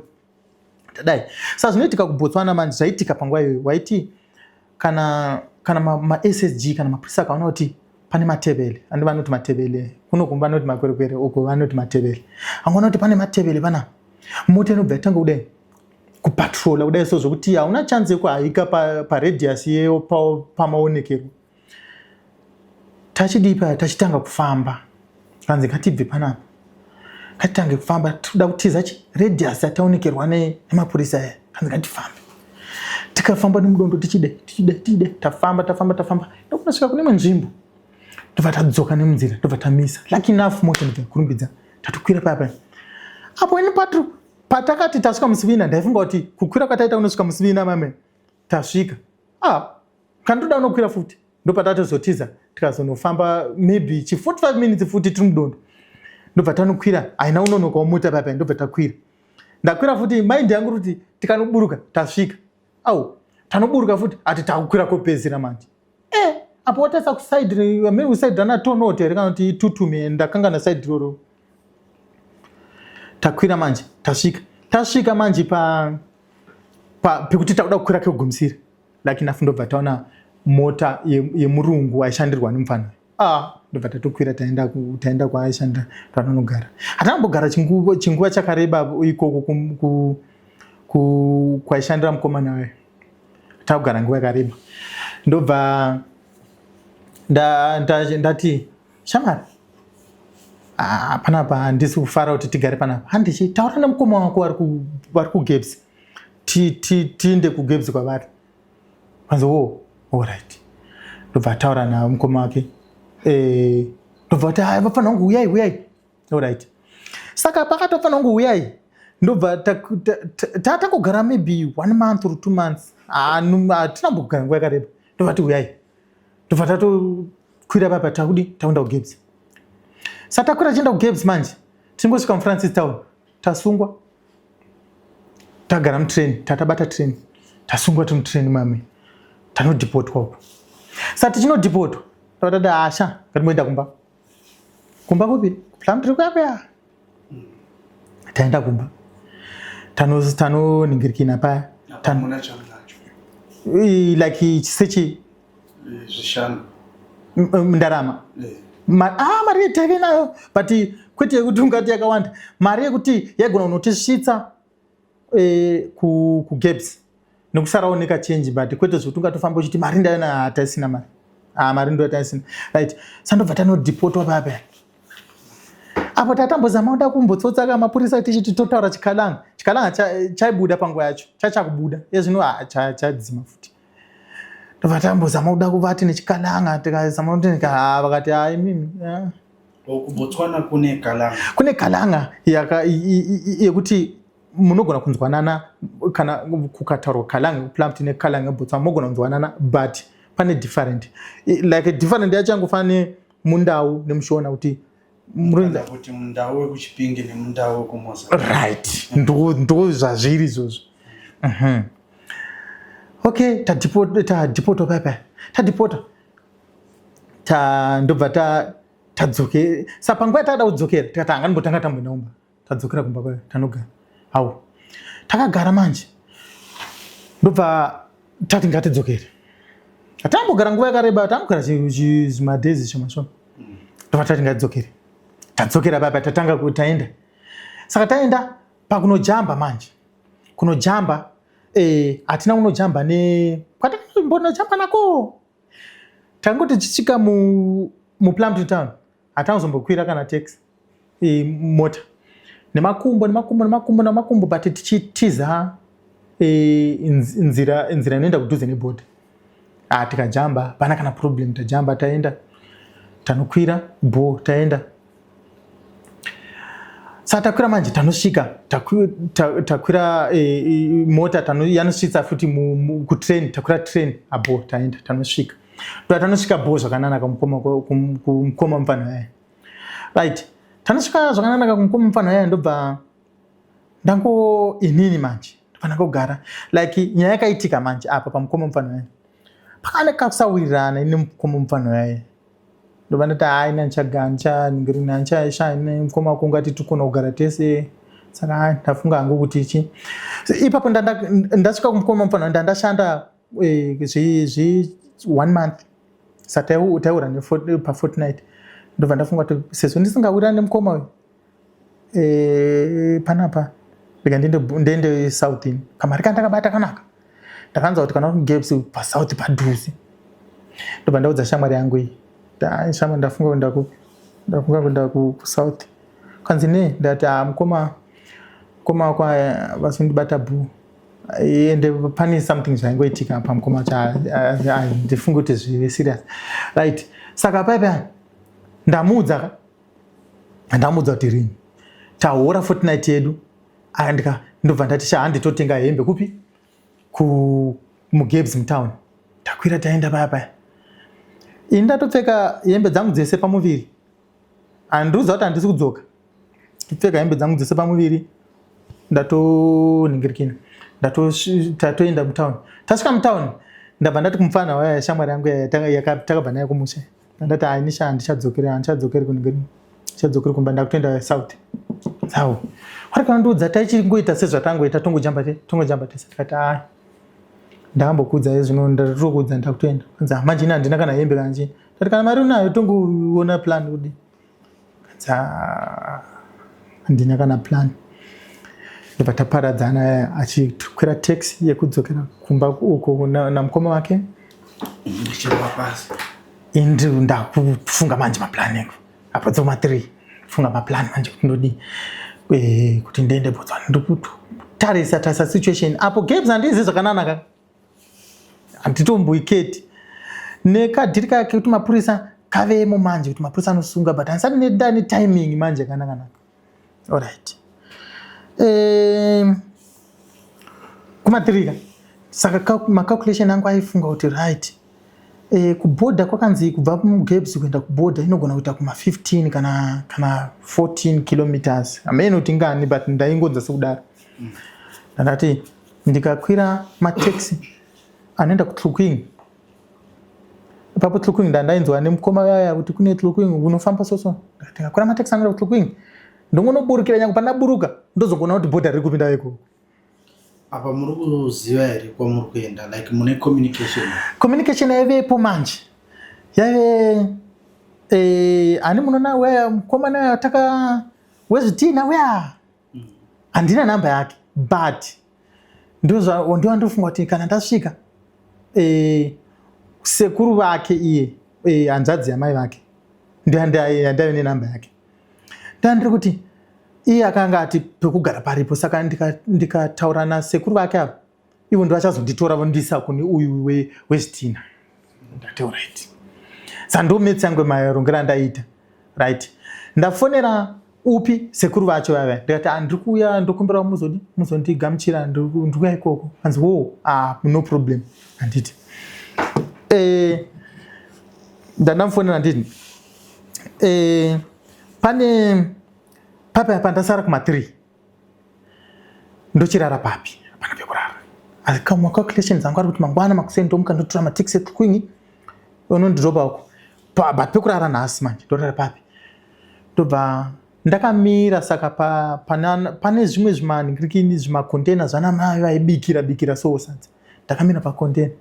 tadai sa zvinoitika kubotswana manje zvaitika panguva iyoyo waiti kana Kana maSSG ma kana mapurisa akaona kuti pane matebele, andi vanoti matebele kuno kumba vanoti makwerekwere, uko vanoti matebele, angoona kuti pane matebele pana mota inobva yatanga kudai kupatrola kudai, so zvokuti hauna chance yekuhaika paradius pa yeyo pamaonekero. Tachidii paya, tachitanga kufamba, kanzi ngatibve panapa, ngatitange kufamba, tikuda kutiza chi radius yataonekerwa nemapurisa aya. Kanzi ngatifambe. Tikafamba nemudondo tichide tichide tichide, tafamba tafamba tafamba, ndokunosvika kune imwe nzvimbo, ndobva tadzoka nemunzira, ndobva tamisa. Lucky enough mota ndobva yakurumbidza, tatokwira paya paya. Apo ini patro patakati tasvika musivina, ndaifunga kuti kukwira kwataita kunosvika musivina mame tasvika. Ah, kandoda unokwira futi, ndopatatozotiza, tikazonofamba maybe chi 45 minutes futi tiri mudondo, ndobva tanokwira. Haina unonokawo mota paya paya, ndobva takwira. Ndakwira futi, mind yangu kuti tikanoburuka tasvika. Au, tanoburuka futi, ati takukwira kopedzisira manje. Eh, apo watarisa kuside, maybe kuside rana tonote here kana kuti itutume, ndakangana side roro. Takwira manje, tasvika. Tasvika manje pa pekuti takuda kukwira kekugumisira, lucky enough ndobva taona mota yemurungu aishandirwa nemufana. Ah, ndobva tatokwira, taenda taenda kwaaishandira, tanonogara. Hatinambogara chinguva chakareba ikoko kwaishandira mukomana wayo. Takugara nguva yakareba, ndobva ndati, "Shamari, ah, panapa handisi kufara kuti tigare panapa. Handichi taura nemukoma wako vari kuGebs, tiinde kuGebs kwavari." Kanzi, "Oh, alright." Ndobva ataura namukoma wake, ndobva kuti, "Hai, vafanira kunge uyai, uyai." Alright, saka pakatofanira kunge uyai, ndobva tatangogara maybe one month or 2 months, hatina mbogara nguva yakareba. Ndobva ti uyai, ndobva tatokwira papa, takudi takuenda kuGebs. Sa takwira tichienda kuGebs manje, tingosvika muFrancis Town, tasungwa. Tagara mutrain, tatabata train, tasungwa tiri mutrain mame, tanodhipotwa uko. Sa tichinodhipotwa, takatati, "Asha, ngatimboenda kumba." Kumba kupi? KuPlumtree kuya kuya. Taenda kumba, tanoningirikina paya. Hamuna chamunacho? Like sechi? Zvishanu. Ndarama. Ah, mari taive nayo, but kwete yekuti ungati yakawanda, mari yekuti yaigona kunotisvitsa kuGebs nekusarawo nekachenji, but kwete zvekuti ungatofamba uchiti mari ndayona. Hataisina mari. Ah, mari ndo yataisina. Right, sandobva tanodhipotwa paya paya. Apo tatambozama kuda kumbotsotsa mapurisa, tichiti totaura chikalanga. Chikalanga chaibuda panguva yacho, chachakubuda ezvino chadzima futi. Ndobva tambozama kuda kuvati nechikalanga, tikazama kuti, vakati, "Hai mimi." KuBotswana kune kalanga? Kune kalanga yekuti munogona kunzwanana. Kana kukataurwa kalanga kuPlumtree nekalanga eBotswana, munogona kunzwanana, but pane different, like different yacho yangofanana nemundau nemushona, kuti Kana kuti mundau wekuChipinge nemundau wekuMozambique. Right, ndo zvazviri izvozvo. Okay, tadhipotwa paya paya, tadhipota, ndobva tadzoke. Sa panguva yatakada kudzokera, tikati hanganimbotanga tamboenda kumba. Tadzokera kumba kwayo, tanogara. Hau, takagara manje, ndobva tati ngatidzokere. Hatambogara nguva yakareba, tambogara zvimadhezi shoma shoma, ndobva tati ngatidzokere. Tadzokera papa, tatanga taenda. Saka taenda pakunojamba manje, kunojamba hatina kunojamba ne kwatambonojamba nako. Tangoti tichisvika muPlumtree town, hatina kuzombokwira kana taxi, mota, nemakumbo, nemakumbo, nemakumbo, nemakumbo, but tichitiza nzira inoenda kudhuze nebhodha. Ah, tikajamba, pana kana problem. Tajamba, taenda, tanokwira bo, taenda. Saka takwira manje, tanosvika, takwira mota, yanosvitsa futi kutrain. Takwira train abo, taenda, tanosvika. Toa tanosvika bo zvakanaka kumukoma mufana yaya. Right, tanosvika zvakanaka kumukoma mufana yaya. Ndobva ndango inini manje ndofana kugara, like nyaya yakaitika manje apa pamukoma mufana yaya, pakane kakusawirirana ini mukoma mufana yaya. Ndobva ndati, "Hai, nichaningirina, nichaishane mukoma wako, ungati tikona kugara tese." Saka hai, ndafunga hangu kuti chi ipapo ndasvika kumukoma mufana, ndandashanda. one month sa taiura pafortnight. Ndobva ndafunga kuti sezvo ndisingawirani nemukoma uyu panapa, rega ndiende south. Ini kamari kandakabata kanaka, ndakanzwa kuti kana uri pasouth padhuze. Ndobva ndaudza shamwari yangu iyi, "Shamwari, ndafunga kuenda kupi? Ndafunga kuenda kusouth." Kanzi ne ndati, "Ah, mukoma, mukoma wako vasondibata bhuu, ende pane something zvaingoitika pamukoma wacho, handifungi kuti zviri serious." Right, saka paipa ndamuudza ka, ndamuudza kuti rini tahora fortnight yedu. Andika ndobva ndati, "Sha, handitotenga hembe kupi?" Mugabs mutown. Takwira, taenda paya paya, ini ndatopfeka hembe dzangu dzese pamuviri. Handiuza kuti handisi kudzoka. Kupfeka hembe dzangu dzese pamuviri, ndatonhingirikina, tatoenda mutown. Tasvika mutown, ndabva ndati kumufana waya, shamwari yangu takabva naye kumusha, ndati, "Ainisha, handichadzokeri, handichadzokeri kunhingiri, ndichadzokeri kumba, ndakutoenda south." Sawo wari kandiudza, taichingoita sezvatangoita, tongojamba tongojamba tese. Tikati, "Ai, ndakambokuudza zvino, ndatokuudza, ndakutoenda." Kanzi, "Ah, manje ini handina kana hembe kana chii." Tati, "Kana mari unayo, tongoona plan kudi." Kanzi, "Ah, handina kana plan." Ndobva taparadzana, achikwira taxi yekudzokera kumba uko namukoma wake. Ndichirwa pasi. Indi ndakufunga manje maplan engu apa, dzoma 3, funga maplan manje kuti ndodii, kuti ndiende Botswana. Ndikutarisa tarisa situation apo Gabs, handizi zvakanaka, handitomboiketi nekadhiri kake kuti mapurisa kavemo manje, kuti mapurisa anosunga, but handisati ndane timing manje yakanaka. Alright, kumatirika saka macalculation angu aifunga kuti right, kubhodha kwakanzi kubva muGabs kuenda kubhodha inogona kuita kuma 15 kana 14 kilometers, hamene kuti ngani, but ndaingonza sekudaro. Ndandati ndikakwira mataxi anoenda kuTlokwing ipapo, Tlokwing ndandainzwa nemukoma vaya kuti kune Tlokwing unofamba soso. Ndikakwira mataxi anoenda kuTlokwing, ndongonoburukira, nyange pandaburuka ndozongoona kuti bhodha riri kupinda ikoko. Apa muri kuziva here kwamuri kuenda? Like, mune communication? Communication yaivepo manje, yaive ani munoona weya mukomana uya taka wezvitina uya, handina namba yake, but ndovandofunga kuti kana ndasvika, sekuru vake iye, hanzvadzi yamai vake, ndaive nenamba yake. Ndandiri kuti iye akanga ati pekugara paripo, saka ndikataura nasekuru vake ava, ivo ndo vachazonditora vondiisa kune uyu wezvitina. Ndati right, saka ndo maths yangu, marongero andaiita. Right, ndafonera upi, sekuru vacho vava, ndikati, "Ah, ndiri kuuya, ndokumbirawo muzodi muzondigamuchira, ndiri kuuya ikoko." Anzi, "Wo, ah, no problem." Handiti ndandamufonera, nditi pane papi pandasara kuma3, ndochirara papi? Hapana pekurara. Asi macalculations angu ari kuti mangwana makuseni ndomuka, ndotora mataxi eTlokwing unondidropa uko, but pekurara nhasi manje ndorara papi? Ndobva ndakamira saka pane zvimwe zvimanhingirikini, zvimacontainer zvana mai vaibikira bikira so sadza. Ndakamira pacontainer,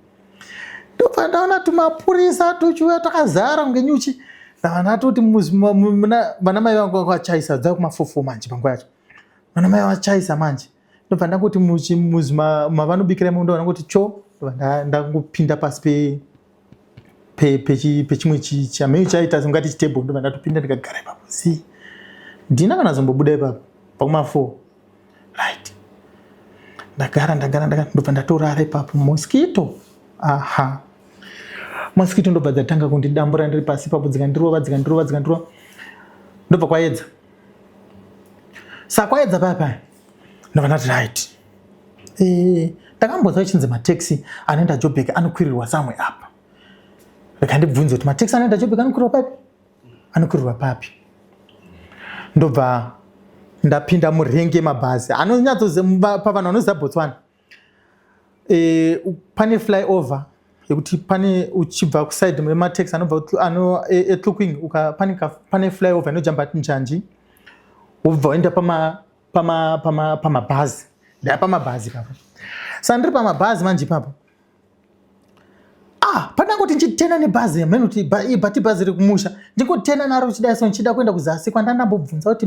ndobva ndaona tumapurisa tuchiuya takazara kunge nyuchi. Ndabva ndatoti vana mai vangu vachaisa dzava kumafofo manje, panguva yacho vana mai vachaisa manje. Ndobva ndangoti mavanobikira imo, ndobva ndangoti cho, ndobva ndangopinda pasi pechimwe chameu chaita sungati chitable. Ndobva ndatopinda, ndikagara ipapo, si ndina kana zombobuda ipapo pakuma 4. Right, ndagara, ndagara, ndagara, ndobva ndatorara ipapo. Mosquito, aha, mosquito ndobva dzatanga kundidambura ndiri pasi ipapo, dzikandirova, dzikandirova, dzikandirova. Ndobva kwaedza, saka kwaedza paya paya, ndobva ndati right, ndakambonzwa ichinzi mataxi anoenda Joburg anokwirirwa samwe apa, rega ndibvunze kuti mataxi anoenda Joburg anokwirirwa papi, anokwirirwa papi. Ndobva ndapinda murank yemabhazi anonyatsoziva pavanhu vanoziva Botswana. Pane flyover yekuti pane uchibva kuside remataxi anobva eTlokwing, pane flyover inojamba njanji, wobva waenda pamabhazi. Ndaya pamabhazi ipapo, saka ndiri pamabhazi manje ipapo. Ah, pandangoti ndichitena nebhazi hameno kuti but bhazi rekumusha ndingotena naro uchidai so ndichida kuenda kuzasi kwandandambobvunza kuti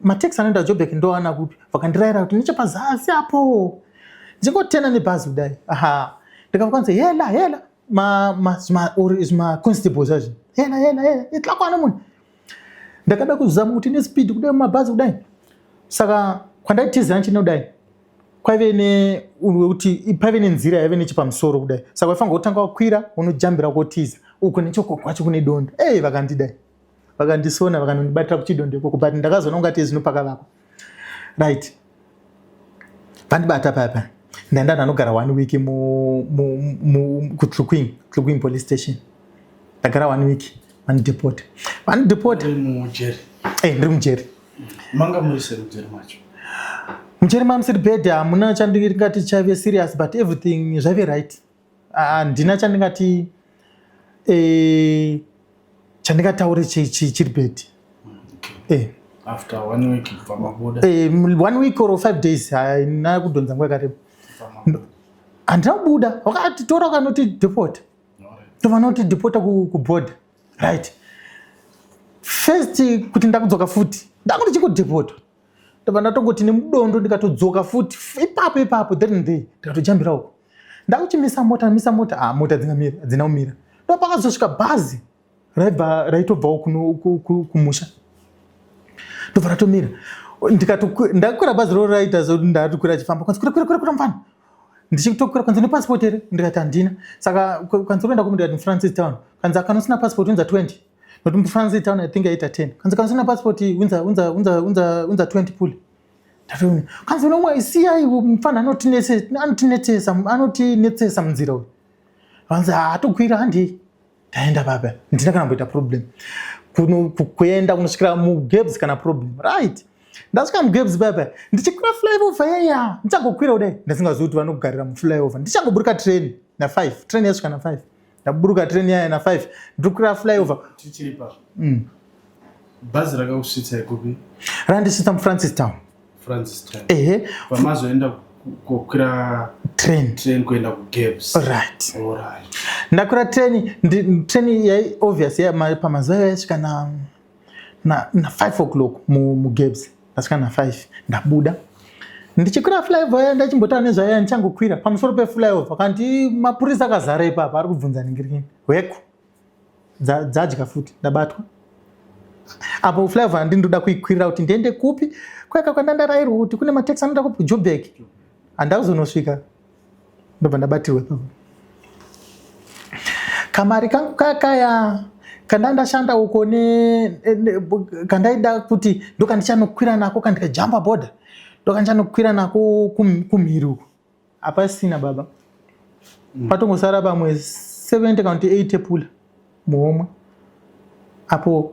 mataxi anoenda Joburg ndowana kupi. Vakandirayira kuti nechepazasi apo. Ndingotena nebhazi kudai. Aha, ndikabva kwanzi hela hela, zvima constables azvi, hela hela hela, itlakwana munhu. Ndakada kuzama kuti nespeed kudai mumabhazi kudai. Saka kwandaitizira ndichinodai kwaive nekuti paive nenzira yaive nechepamusoro kudai, saka waifanira kutanga wakwira unojambira kotiza uko nechoko kwacho kune dondo. Ei, vakandidai, vakandisona, vakanondibatira kuchidondo ikoko, but ndakazoona ungati zvino pakavakwa. Right, vandibata paya paya, ndaenda ndanogara one week kuTlokwing, Tlokwing police station. Ndagara one week, vandidepota, vandidepota. Uri mujeri? Eh, ndiri mujeri. Manga muri sei mujeri macho? Mujeri mamusiri bad, hamuna chandingati chaive serious, but everything zvaive right. Handina chandingati chandingataure chiri bad. After one week kubva mabuda? One week or 5 days, haina kudhonza nguva yakareba. Kubva mabuda. Handina kubuda, vakatitora vakanoti deport, tovanoti depota kuborder. Right, first kuti ndakudzoka futi, ndangu ndichikudepotwa, ndobva ndatongoti nemudondo ndikatodzoka futi ipapo ipapo, then and there ndikatojambira uko. Ndakuchimisa mota, misa mota, ah, mota dzingamira, hadzina kumira. Ndo pakazosvika bhazi raibva raitobvawo kumusha, ndobva ratomira. Ndakwira bhazi roro, raita so ndatokwira achifamba, kwanzi kwira, kwira, kwira, kwira mufana. Ndichitokwira kwanzi nepassport here? Ndikati handina. Saka kwanzi kuenda kupi? Ndikati Francis Town. Kwanzi kana usina passport unza 20, nokuti muFrancis Town I think yaita 10. Kwanzi kana usina passport unza, unza, unza, unza, unza 20 pula. Ndatoona kwanzi unomwe, siyai mufana, anotinetsesa, anotinetsesa munzira uyu. Vanzi haatokwira, handei. Taenda baba, ndina kana kumboita problem kuenda kunosvikira muGabs kana problem. Right, ndasvika muGabs baba, ndichikwira flyover yaya, ndichangokwira kudai, ndisingazivi kuti vanogarira muflyover. Ndichangoburuka train na5, train yasvika na5, ndaburuka train yaya na5, ndiri flyover. Tichiri pa bhazi rakakusvitsai kupi? Randisvitsa muFrancis Town. Francis Town. Ehe. Pamazoenda kokwira train. Train kuenda kuGabs. Right. Alright. Ndakwira treni, treni yai obvious pamazuva ayo yaisvika na 5 o'clock muGabs. Ndasvika na5, ndabuda ndichikwira flyover yaya, ndachimbotaura nezvaya. Ndichangokwira pamusoro peflyover kanti mapurisa akazara ipapa ari kubvunza ningirikini hweko. Dzadya futi, ndabatwa apo flyover. Handindoda kuikwirira kuti ndiende kupi kweka kwandandarairwa kuti kune mataxi anoda kupi, Joburg. Handakuzonosvika, ndobva ndabatirwa ipapo. Kamari kangu kakaya kandandashanda uko kandaida kuti ndokandichanokwira nako kandikajamba bhodha, ndokandichanokwira nako kumhiri uko, hapasina baba. Patongosara pamwe 70 kana kuti 80 pula muhomwe apo.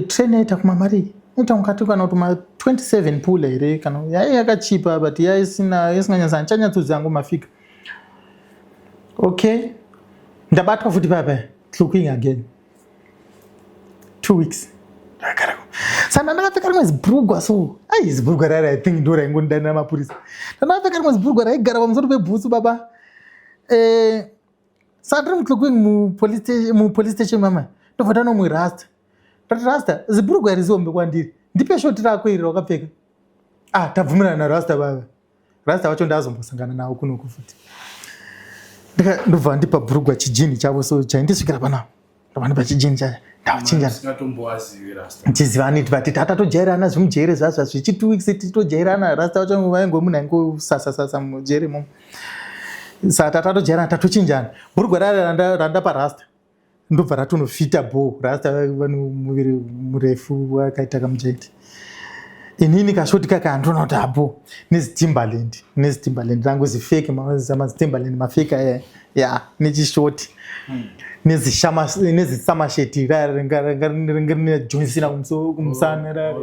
Train yaita kumamari ita ungati kana kuti ma 27 pula here, kana yai yakachipa, but yaisina isinganyatsa handichanyatsoziva hangu mafika. Okay, ndabatwa futi papa, Tlokwing again, 2 weeks ndakarako. Saka ndakapfeka rimwe zibhurugwa so, ai, zibhurugwa rari I think ndo raingondidanira mapurisa. Ndakapfeka rimwe zibhurugwa raigara pamusoro pebhutsu baba. Saka ndiri muTlokwing mupolice station mama, ndobva ndanomwe rasta. Ndati, "Rasta, zibhurugwa iri zihombe kwandiri, ndipe shoti rako iri rakapfeka." Ah, tabvumirana narasta baba. Rasta wacho ndazombosangana nawo kunoku futi. Ndobva ndipa bhurugwa, chijini chavo so chaindisvikira panapa, ndobva ndipa chijini chacho, ndachinjana. Singatombowazivi rasta? Chizivani, but tatojairana zvimujere zvazvo zvichi 2 weeks titojairana. Rasta wacho vaingo munhu aingosasa-sasa mujere imomo, saka tatatojairana, tatochinjana bhurugwa rari randapa rasta, ndobva ratonofita bho. Rasta vano muviri murefu wakaita kamujaiti, inini kashoti kaka handiona kuti abo neziTimberland rangu zifake, maziTimberland mafake aya ya nechishoti nezisamasheti raya ringa rine John Cena kumusana raya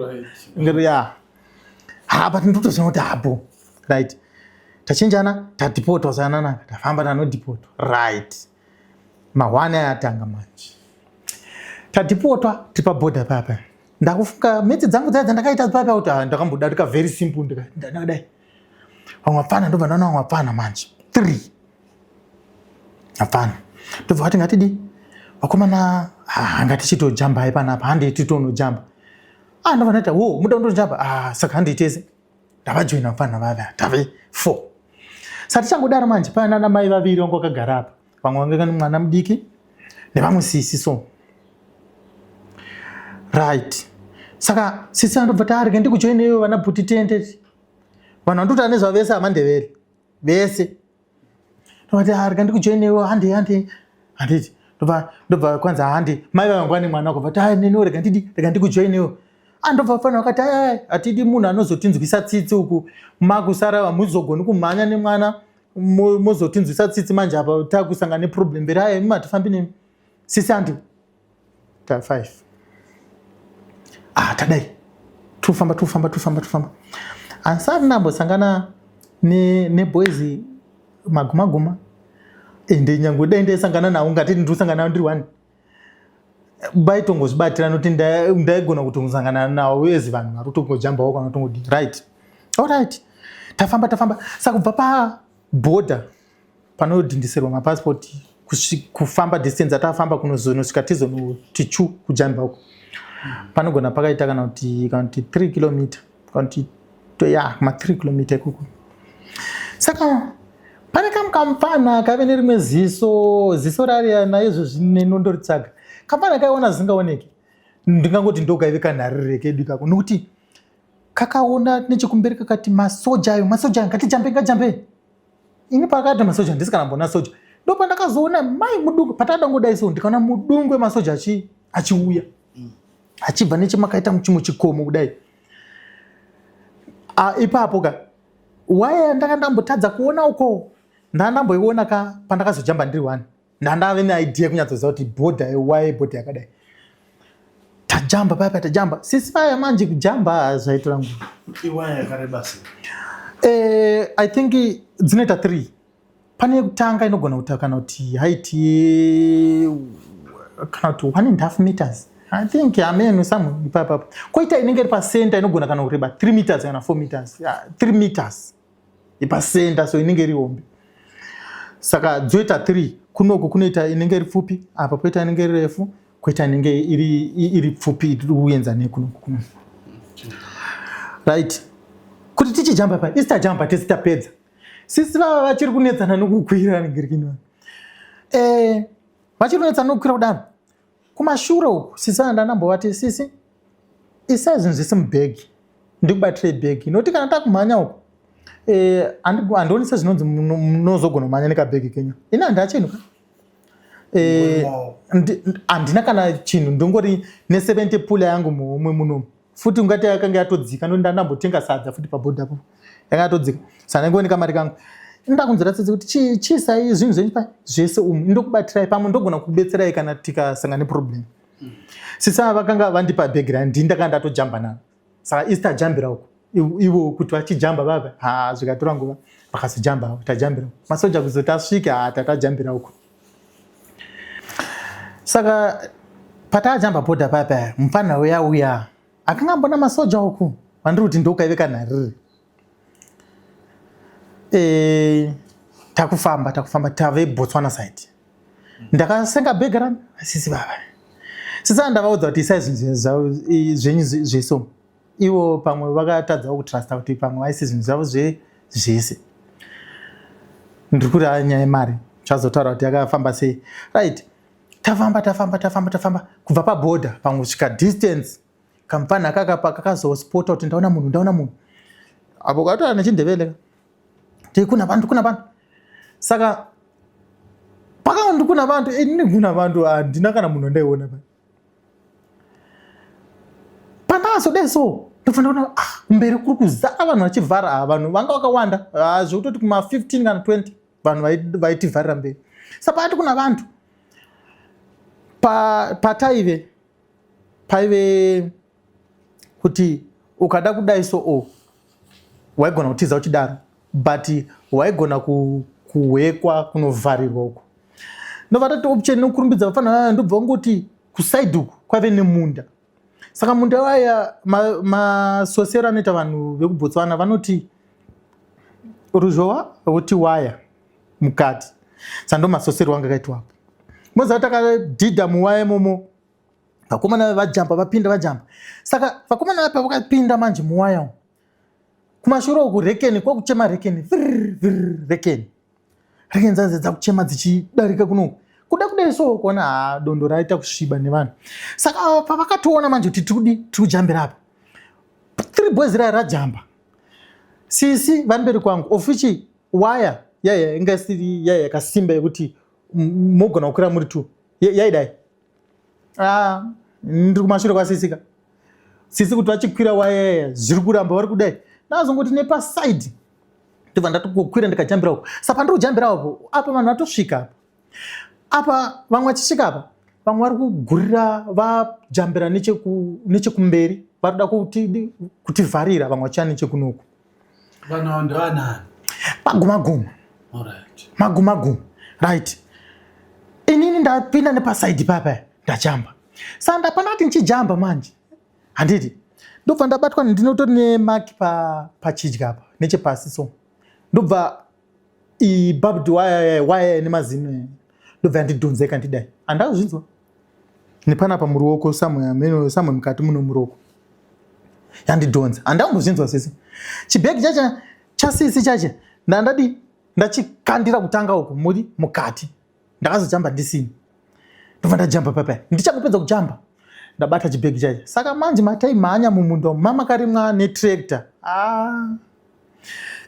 ya. Ha, but ndotoziva kuti hapo. Right, tachinjana, tadhipotwa zvakanaka, tafamba tanodhipotwa. Right, mahwani ayatanga manje. Tadhipotwa, tiri pabhodha papa, ndakufunga maths dzangu dzaya dzandakaita papa kuti ah, ndakambodarika very simple. Ndakadai vamwe vapfana, ndobva ndaona vamwe vapfana manje three. Hapana. Ndobva vati ngatidi vakomana, ah, ngatichitojambai panapa, handei titonojamba. Ah, ndobva ndaita wo muda kundojamba, ah, saka handei tese. Ndavajoina vapfana vava tave 4. Saka tichangodaro manje pana ana mai vaviri vanga vakagara apa, vamwe vanga vane mwana mudiki nevamwe sisi so. Right. Saka sisi andobva taarege ndikujoineyo vana bhuti tende. Vanhu vandoti ane zvavo vese amandevere. Vese. Ndobva taarega ndikujoineyo hande hande. Handiti. Ndobva ndobva kwanza hande. Mai vangu vane mwana wakabva ta neniwo rega ndidi rega ndikujoineyo. Andobva fana vakati ayaya hatidi munhu anozotinzwisa tsitsi uku makusara hamuzogoni kumhanya nemwana mozotinzwisa tsitsi manje apa takusangana neproblem mberi aya imi hatifambi nemi. Sisi andi ta 5. Ah tadai. Tufamba tufamba tufamba tufamba. Ansari ndambosangana ne ne boys maguma guma. Ende nyange dai ndaisangana nawo ngati ndiri nawo ndiri one. Baitongozvibatira nokuti ndaigona kutongosangana nawo as vanhu vari kutongojambawo kana kutongodii. Right. Alright. Tafamba tafamba. Saka kubva pa border panodhindiserwa mapassport kufamba distance atafamba kunozonosvika tizonoti chu kujamba uko panogona pakaita kana kuti 3 kilometer kana kuti ya ma 3 kilometer ikoko. Saka pane kamupfana kave nerimwe ziso, ziso rariya naizvozvi nenondoritsvaga. Kamupfana kaiona zvisingaoneki. Ndingangoti ndokaive kanharire kedu ikako nokuti kakaona nechekumberi kakati masoja ayo, masoja ayo ngatijambe ngajambe. Ini pakati masoja handisi kana mbona soja. Ndopandakazoona mai mudungwe patada so ndikaona mudungwe masoja achiuya. Achibva nechemakaita muchikomo kudai. Ah, ipapo ka waya ndanga ndambotadza kuona uko ndandamboiona ka pandakazojamba ndiri one ndandave neidea kunyatsoziva kuti bhodha waya bhodha yakadai. Tajamba paya tajamba sisi paya manje kujamba zvaitora nguva. Iwaya yakareba sei? I think dzinoita 3. Pane yekutanga inogona kuita kana kuti height kana kuti 1.5 meters. I think ameno somewhere ipapo. Koita inenge iri pacenter inogona kana kureba 3 meters kana 4 meters. Yeah, 3 meters. Ipacenter so inenge iri hombe. Saka dzoita 3 kunoku kunoita inenge iri pfupi, apa poita inenge iri refu, koita inenge iri pfupi iri kuenza nekunoku kunoku. Right. Kuti tichijamba pa, isi tajamba tese tapedza. Sisi vava vachiri kunetsana nokukwira ngirikini. Vachiri kunetsana nokukwira kudaro. Kumashure uku sisi ndandambovati sisi isai zvinhu zvese mubhegi ndikubatirei bhegi nokuti kana takumhanya uku handioni sezvinonzi munozogona kumhanya nekabhegi kenyu. Ini handina chinhu ka. Handina kana chinhu, ndongori ne 70 pula yangu muhomwe munomu. Futi ungati yakanga yatodzika nokuti ndandambotenga sadza futi pabhodha apo. Yanga yatodzika. Saka ndangoni kamari kangu. Ndakunzwira tsitsi kuti chiisai zvinhu zvenyu pa zvese umu ndokubatirai pamwe ndogona kubetserai kana tikasangana neproblem. Sisi ava vakanga vandipa bhegi rani ndini ndakanga ndatojamba naro. Saka isi tajambira uko. Ivo kuti vachijamba vava ha zvikatora nguva vakazojamba tajambira. Masoja kuzoti asvike ha tatajambira uko. Saka patajamba bhodha paya paya mupfana uya uya akanga ambona masoja uku vandiri kuti ndokaive kanharire. Takufamba takufamba tave Botswana side. Ndakasenga bhegi rani sisi baba. Sisi ndavaudza kuti isai zvinhu zvenyu zvese umu. Ivo pamwe vakatadzawo kutrusta kuti pamwe vaise zvinhu zvavo zvese. Ndiri kuti nyaya yemari chazotaura kuti yakafamba sei. Right. Tafamba tafamba tafamba tafamba kubva pabhodha pamwe kusvika distance kamupfana kakapa kakazospota kuti ndaona munhu ndaona munhu. Apo kataura nechindevele ka. Kuna vantu kuna vantu. Saka pakaundi kuna vantu ini kuna vantu handina kana munhu wandaiona pa. Pandakazodai so ndofanira kuona kumberi kuri kuzara vanhu vachivhara, vanhu vanga vakawanda zvekutoti kuma 15 kana 20 vanhu vaitivharira mberi. Saka pakati kuna vantu pataive paive kuti ukada kudai so o waigona kutiza uchidaro but waigona kuhwekwa kunovharirwa uko. Ndobva tati option nokurumbidza vafana ndobva vangoti kusaidi uku kwaive nemunda. Saka munda waya masosero anoita vanhu vekuBotswana vanoti ruzhowa voti waya mukati. Saka ndomasosero anga akaitwa apo. Moziva takadhidha muwaya imomo, vakomana vajamba vapinda vajamba. Saka vakomana vapa vakapinda manje muwaya umu. Kumashure uku rekeni kwakuchema rekeni virr virr rekeni. Rekeni dzanze dzakuchema dzichidarika kuno. Kuda kudai so kuona haa dondo raita kusviba nevanhu. Saka pavakatoona manje kuti tiri kujambira apa. Three boys raya rajamba. Sisi vari mberi kwangu of which waya yaya inga isiri yaya yakasimba yekuti mogona kukwira muri two yaidai. Ah, ndiri kumashure kwasisi ka. Sisi kuti vachikwira waya yaya zviri kuramba vari kudai. Ndazongoti nepaside ndobva ndatokwira ndikajambira uko. Saka pandiri kujambira uko apa vanhu vatosvika apa. Apa vamwe vachisvika apa vamwe vari kugurira vajambira nechekumberi vari kuda kutivharira vamwe vachiya nechekunoku. Vanhu ava ndovanani? Pagumaguma. Alright. Magumaguma. Right. Inini ndapinda nepasaidi papa ndajamba. Saka ndapana kuti ndichijamba manje. Handiti. Ndobva ndabatwa ndinotori nemark pachidya apa nechepasi so. Ndobva ibarbed wire wire nemazino ndobva yandidhonza ikandidai. Handakuzvinzwa. Nepanapa muruoko somewhere meno somewhere mukati muno muruoko. Yandidhonza. Handambozvinzwa sisi. Chibhegi chacha chasisi chacha ndandadi ndachikandira kutanga uko muri mukati. Ndakazojamba ndisina. Ndobva ndajamba papa. Ndichangopedza kujamba ndabata chibhegi chacha. Saka manje matai mhanya mumunda umu mama karimwa netractor. Ah.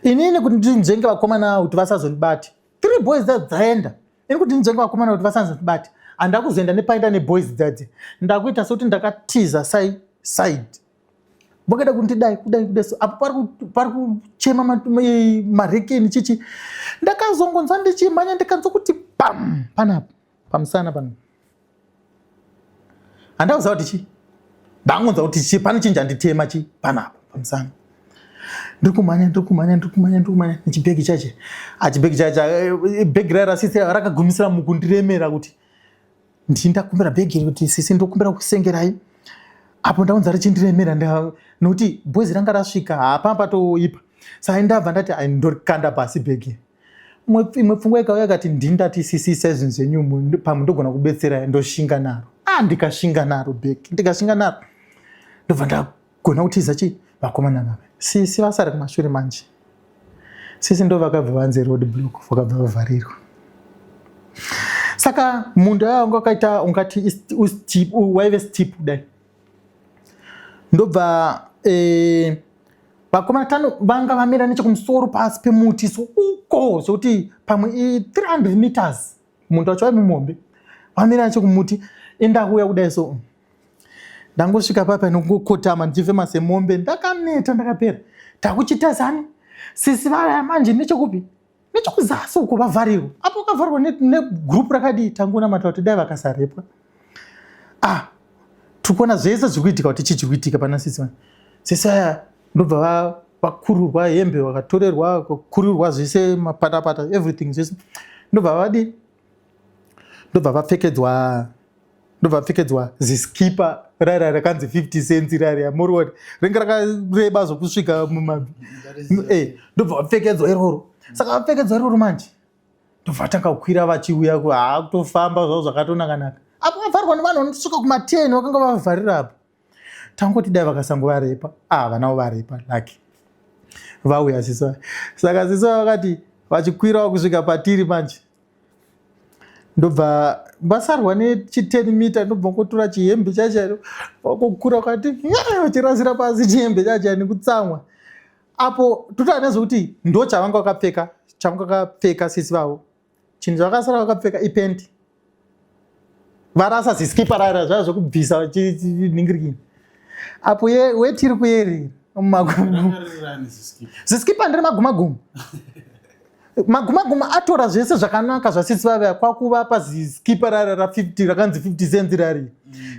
Inini kuti ndinzvenge vakomana kuti vasazondibate. Three boys dzaenda. Ini kuti ndinzvenge vakomana kuti vasazondibate. Handakuzoenda nepaenda neboys dzadzi. Ndakuita sekuti ndakatiza side. Vakada kundidai kudai kudai so apo pari kuchema marekeni chichi. Ndakazongonzwa ndichimhanya ndikanzwa kuti pam panapa pamusana pano. Handakuziva kuti chii. Ndangonzwa kuti chii pane chinhu chanditema chi panapa pamusana. Ndiri kumhanya ndiri kumhanya ndiri kumhanya ndiri kumhanya nechibhegi chache. Achibhegi chache bhegi raya rasisi rakagumisira mukundiremera kuti ndini ndakumbira bhegi iri kuti sisi ndokumbira kusengerai. Apo ndaunza richindiremera nokuti boys ranga rasvika hapana patoipa. Saka ndabva ndati ai ndorikanda pasi bhegi. Imwe pfungwa ikauya ikati ndini ndati sisi isai zvinhu zvenyu umu pamwe ndogona kubetsera ndoshinga naro. Ah ndikashinga naro bhegi ndikashinga naro. Ndobva ndagona kutiza chi vakomana vava. Sisi vasara kumashure manje. Sisi ndo vakabva vanzi road block vakabva vavharirwa. Saka munda wanga wakaita ungati waive steep kudai. Ndobva vakomana tano vanga vamira nechekumusoro pasi pemuti so uko zvekuti pamwe 300 meters munda wacho waive muhombe. Vamira nechekumuti indakuuya kudai so ndangosvika papa nokukotama ndichifema semombe ndakaneta ndakapera. Takuchitazani sisi vaya manje nechekupi nechekuzasi uko vavharirwa apo vakavharirwa negroup rakadii tangonamata kuti dai vakasarepwa. Ah tikuona zvese zviri kuitika kuti chii chiri kuitika pana sisi vaya. Sisi vaya ndobva vakururwa hembe vakatorerwa kukururwa zvese mapatapata everything zvese ndobva vadii ndobva vapfekedzwa ndobva vapfekedzwa ziskipa rara rakanzi 50 cents rara muriona ringe rakareba zvokusvika mumabvi ndobva vapfekedzwa iroro. Saka vapfekedzwa iroro manje ndobva vatanga kukwira vachiuya haa kutofamba zvavo zvakatonaka-naka. Apo vavharwa nevanhu vanosvika kuma 10 vakanga vavavharira apo. Tangoti dai vakasangovarepa. Ah vanavo varepa lucky. Vauya sisi vaya. Saka sisi vaya vakati vachikwirawo kusvika patiri manje. Ndobva vasarwa nechi 10 meter ndobva ngotora chihembe chacho vakokura vakati vachirasira pasi chihembe chacho nekutsamwa. Apo totaura nezvekuti ndo chavanga vakapfeka, chavanga vakapfeka sisi vavo. Chinhu chavakasara vakapfeka ipenti. Varasa ziskipa rara zvaya zvekubvisa chiningirikini. Apo wetiri kuyerera mumagumo. Ziskipa ndiri magumaguma. Magumaguma atora zvese zvakanaka zvasisi vavaya kwakuvapa ziskipa rara ra 50 rakanzi 50 cents rari.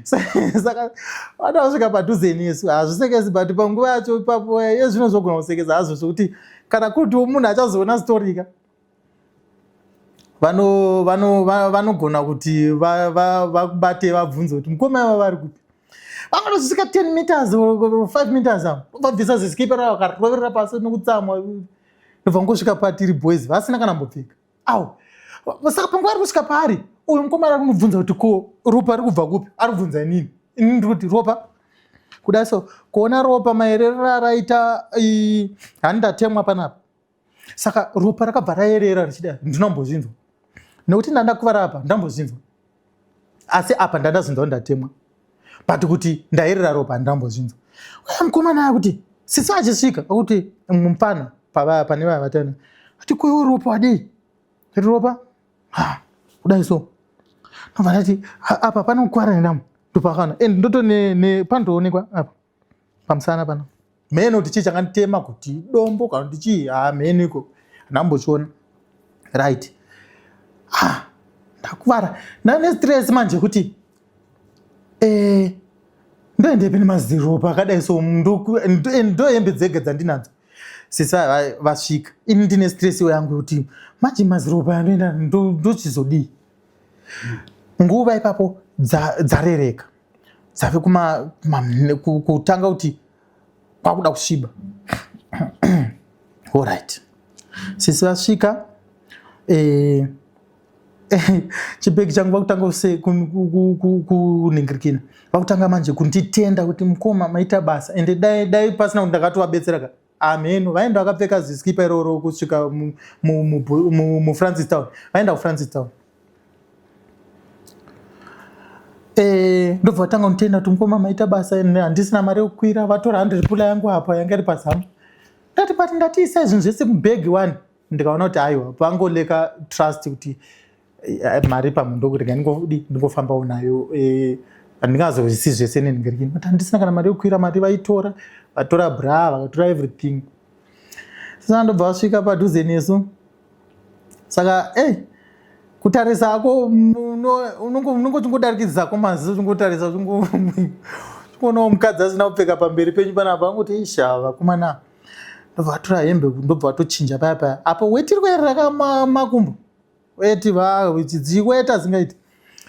Saka vada vasvika padhuze nesu hazvisekesi but panguva yacho ipapo iye zvino zvogona kusekesa hazvo zvekuti kana kuti munhu achazoona story ka vanogona kuti vakubate vabvunze kuti mukoma ava vari kupi. Vangatosvika 10 meters or 5 meters apo vabvisa ziskipa ravo vakaroverera pasi nokutsamwa. Ndobva ngosvika patiri boys vasina kana mbopfeka. Awo. Saka panguva ari kusvika paari uyu mukomana ari kumubvunza kuti ko ropa riri kubva kupi, ari kubvunza inini, ini ndiri kuti ropa kudai so kuona ropa maererero araita hani ndatemwa panapa. Saka ropa rakabva raerera richida, ndinombozvinzwa nekuti ndandakuvara apa, ndambozvinzwa asi apa ndandazvinzwa ndatemwa, but kuti ndaerera ropa handambozvinzwa. Uya mukomana akuti sisi achisvika akuti mupfana pavaya pane vaya vatana ati koiwo ropa wadii ropa kudai so ndobva ndati apa panokwara nenamo ndopakana and ndoto panotoonekwa apa pamusana pana mheno kuti chii chakanditema kuti dombo kana kuti chii ha mheno iko handambochiona right. Ah, ndakuvara ndane stress manje kuti eh, ndoendepi nemaziropa akadai so ndohembe dzega dzandinadzo. Sisi vasvika ini ndine stress yangu kuti manje maziropa andoenda ndochizodii. Nguva ipapo dzarereka dzave kutanga kuti kwakuda kusviba. Alright, sisi vasvika eh, chibhegi changu vakutanga kuningirikina, vakutanga manje kunditenda kuti mukoma maita basa, ende dai dai pasina kuti ndakatovabetsera ka amheno vaenda vakapfeka ziskipa iroro kusvika muFrancis Town, vaenda kuFrancis Town. Ndobva vatanga kunditenda kuti mukoma maita basa, handisina mari yekukwira, vatora 100 pula yangu apa yanga iri pazamu. Ndati but ndati isai zvinhu zvese mubhegi one, ndikaona kuti aiwa vangoleka trust kuti mari pamwe ndokurega ndingofambawo nayo, handingazozvisi zvese nenhingirini, but handisina kana mari yekukwira, mari vaitora, vatora bra, vakatora everything. Saka ndobva vasvika padhuze nesu, saka kutarisa ako unonge uchingodarikidzako maziso uchingotarisa uchingoonawo mukadzi asina kupfeka pamberi penyu panapa, angoti isha vakomana, ndobva vatora hembe ndobva vatochinja paya paya apo weti iri kuyerera makumbo weti dziweta zingaiti,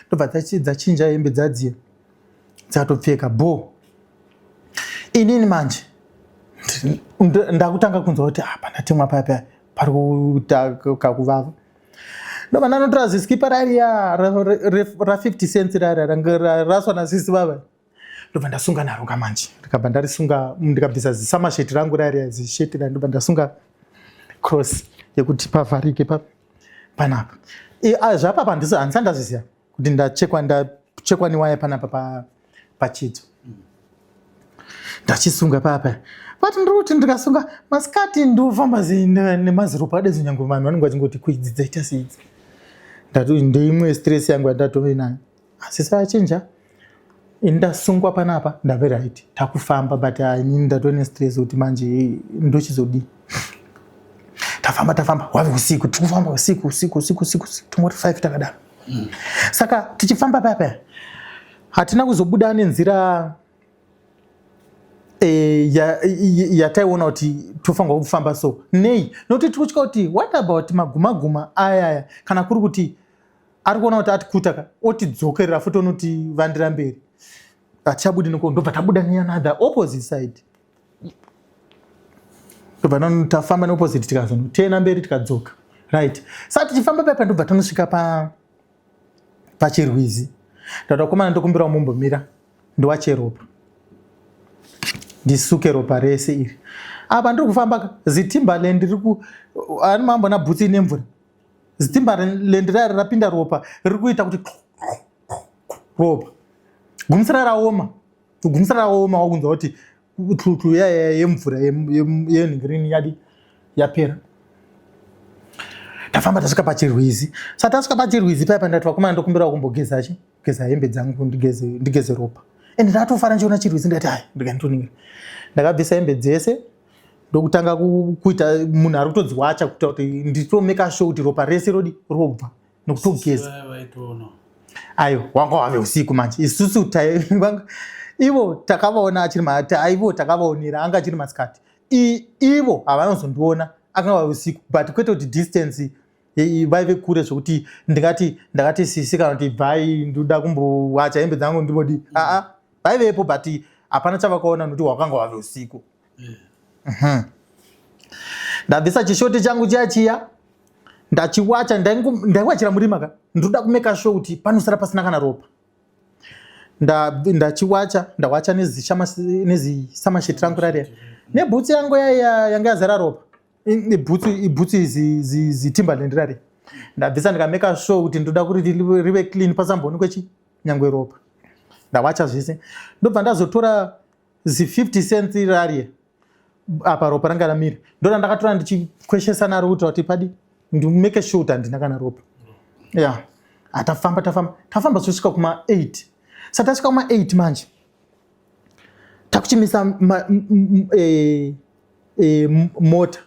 ndobva dzachinja hembe dzadziya dzatopfeka bo. Inini manje ndakutanga kunzwa kuti apa ndatemwa paya paya pari kuita kakuvava, ndobva ndanotora ziskipa rariya ra 50 cents rariya raswa nasisi vava, ndobva ndasunga naro kamanje, ndikabva ndarisunga, ndikabvisa zisamasheti rangu rariya zisheti rari, ndobva ndasunga cross yekuti pavharike panapa. Zvapapa handisati ndazviziva kuti ndachekwa ndachekwa newaya panapa pachidzo, ndachisunga papa, but ndiri kuti ndikasunga masikati ndofamba nemaziropa adedzo, nyange vanhu vanenge vachingoti kuidzi dzaita seidzi, ndati ndeimwe stress yangu yandatove nayo, asi sachinja ini ndasungwa panapa ndave right, takufamba, but inini ndatove nestress kuti manje ndochizodii. Tafamba tafamba, hwave usiku, tiri kufamba usiku usiku usiku usiku, tongoti 5 takadaro. Saka tichifamba paya paya hatina kuzobuda nenzira yataiona kuti tofanirwa kufamba so nei, nokuti tiri kutya kuti what about magumaguma ayaya, kana kuri kuti ari kuona kuti atikuta ka otidzokerera futi onotivandira mberi, hatichabudi neko, ndobva tabuda neanother opposite side, ndobva tafamba neopposite tikazonotena mberi tikadzoka right. Saka tichifamba paya ndobva tanosvika pachirwizi, ndati vakomana ndokumbirawo mumbomira ndiwache ropa, ndisuke ropa rese iri. Apa ndiri kufamba ziTimberland riri ku ani mambona bhutsi ine mvura, ziTimberland rari rapinda ropa riri kuita kuti ropa gumisira raoma, kugumisira raoma, wakunzwa kuti tlutlu yemvura yenhingirini yadi yapera. Tafamba tasvika pachirwizi, saka tasvika pachirwizi paya pandati vakomana ndokumbirawo kumbogeza chi geza hembe dzangu ndigeze ndigeze ropa, ende ndatofara ndichiona chirwizi, ndikati hai ndikanditoningira, ndakabvisa hembe dzese ndokutanga kuita munhu ari kutodziwacha kuita kuti nditomeka sure kuti ropa rese rodi robva nokutogeza. Ayo wanga wave usiku manje, isusu ivo takavaona achiri ivo takavaonera anga achiri masikati, ivo havanozondiona anga wave usiku, but kwete kuti distance vaive kure zvokuti ndingati ndakati sisi kana kuti bvai ndoda kumbowacha hembe dzangu ndimbodi, aa vaivepo but hapana chavakaona nokuti wakanga wave usiku. Ndabvisa chishoti changu chiya chiya. Ndachiwacha, ndaiwachira murima ka, ndoda kumeka sure kuti panosara pasina kana ropa. Ndachiwacha, ndawacha nezisamasheti rangu rariya nebhutsu yangu yanga yazara ropa. Ibhutsu, ibhutsu ziTimberland rari ndabvisa, ndikameka sure kuti ndoda kuti rive clean, pasamboonekwe chi nyangwe ropa. Ndawacha zvese, ndobva ndazotora zi50 cents rariya. Apa ropa ranga ramira, ndoda ndakatora ndichikweshesa naro kuitira kuti padi ndimake sure kuti handina kana ropa. Ya, atafamba, tafamba, tafamba zosvika kuma 8. Saka tasvika kuma 8 manje, takuchimisa mota.